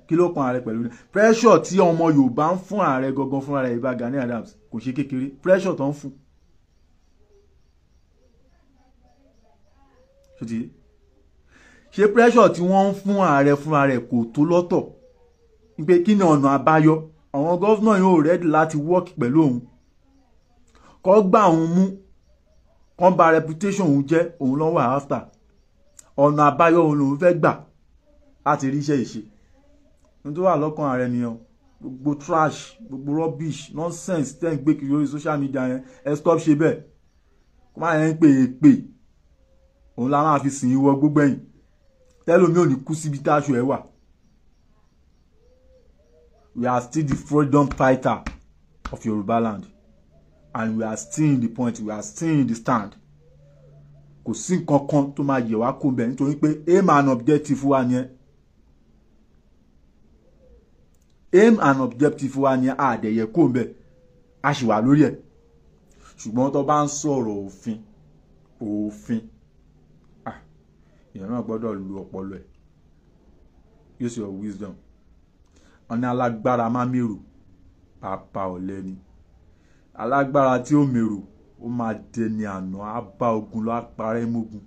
B: Kí ló kan ààrẹ pẹ̀lú pressure tí ọmọ Yorùbá ń fún ààrẹ gangan fúnra rẹ̀, Ìbà Gani Adams, kò ṣe kékeré pressure tó ń fún. Ṣé pressure tí wọ́n ń fún ààrẹ fúnra rẹ̀ kò tó lọ́tọ̀? Pé kí ni ọ̀nà àbáyọ? Àwọn gọ́fúnà yóò ready láti work pẹ̀lú òun, kó gbà òun mú, kó bà reputation òun jẹ́, òun ló wà after. Ọ̀nà àbáyọ òun lòun fẹ́ gbà láti rí iṣẹ́ ìṣe. Ohun tó wà lọ́kàn ààrẹ nìyẹn. Gbogbo trash, gbogbo rubbish, nonsense tẹ́ ń gbé kiri lórí social media yẹn, ẹ stop ṣe bẹ́ẹ̀. Kó má yẹn ń pè é pè, òun la máa fi sìn ín wọ gbogbo ẹ̀yìn. Tẹ́lómi ò ní kú síbi táṣọ ẹ wà. We are still the freedom fighter of Yoruba land, and we are still in the point, we are still in the stand. Kò sí nǹkan kan tó máa yẹ̀ wá kó bẹ̀ nítorí pé aim and objective wa ni ẹ. Aim and objective wa ni àdẹ̀yẹ kó bẹ̀, a sì wà lórí ẹ̀. Ṣùgbọ́n tó bá ń sọ̀rọ̀ òfin, òfin, èèyàn náà gbọ́dọ̀ lu ọpọlọ ẹ̀. Use your wisdom. Ọ̀nà alágbára má mèrò, bàbá ọ̀lẹ ni. Alágbára tí ó mèrò, ó máa dẹni àná, á bá ogun lọ, á parẹ́ mógun.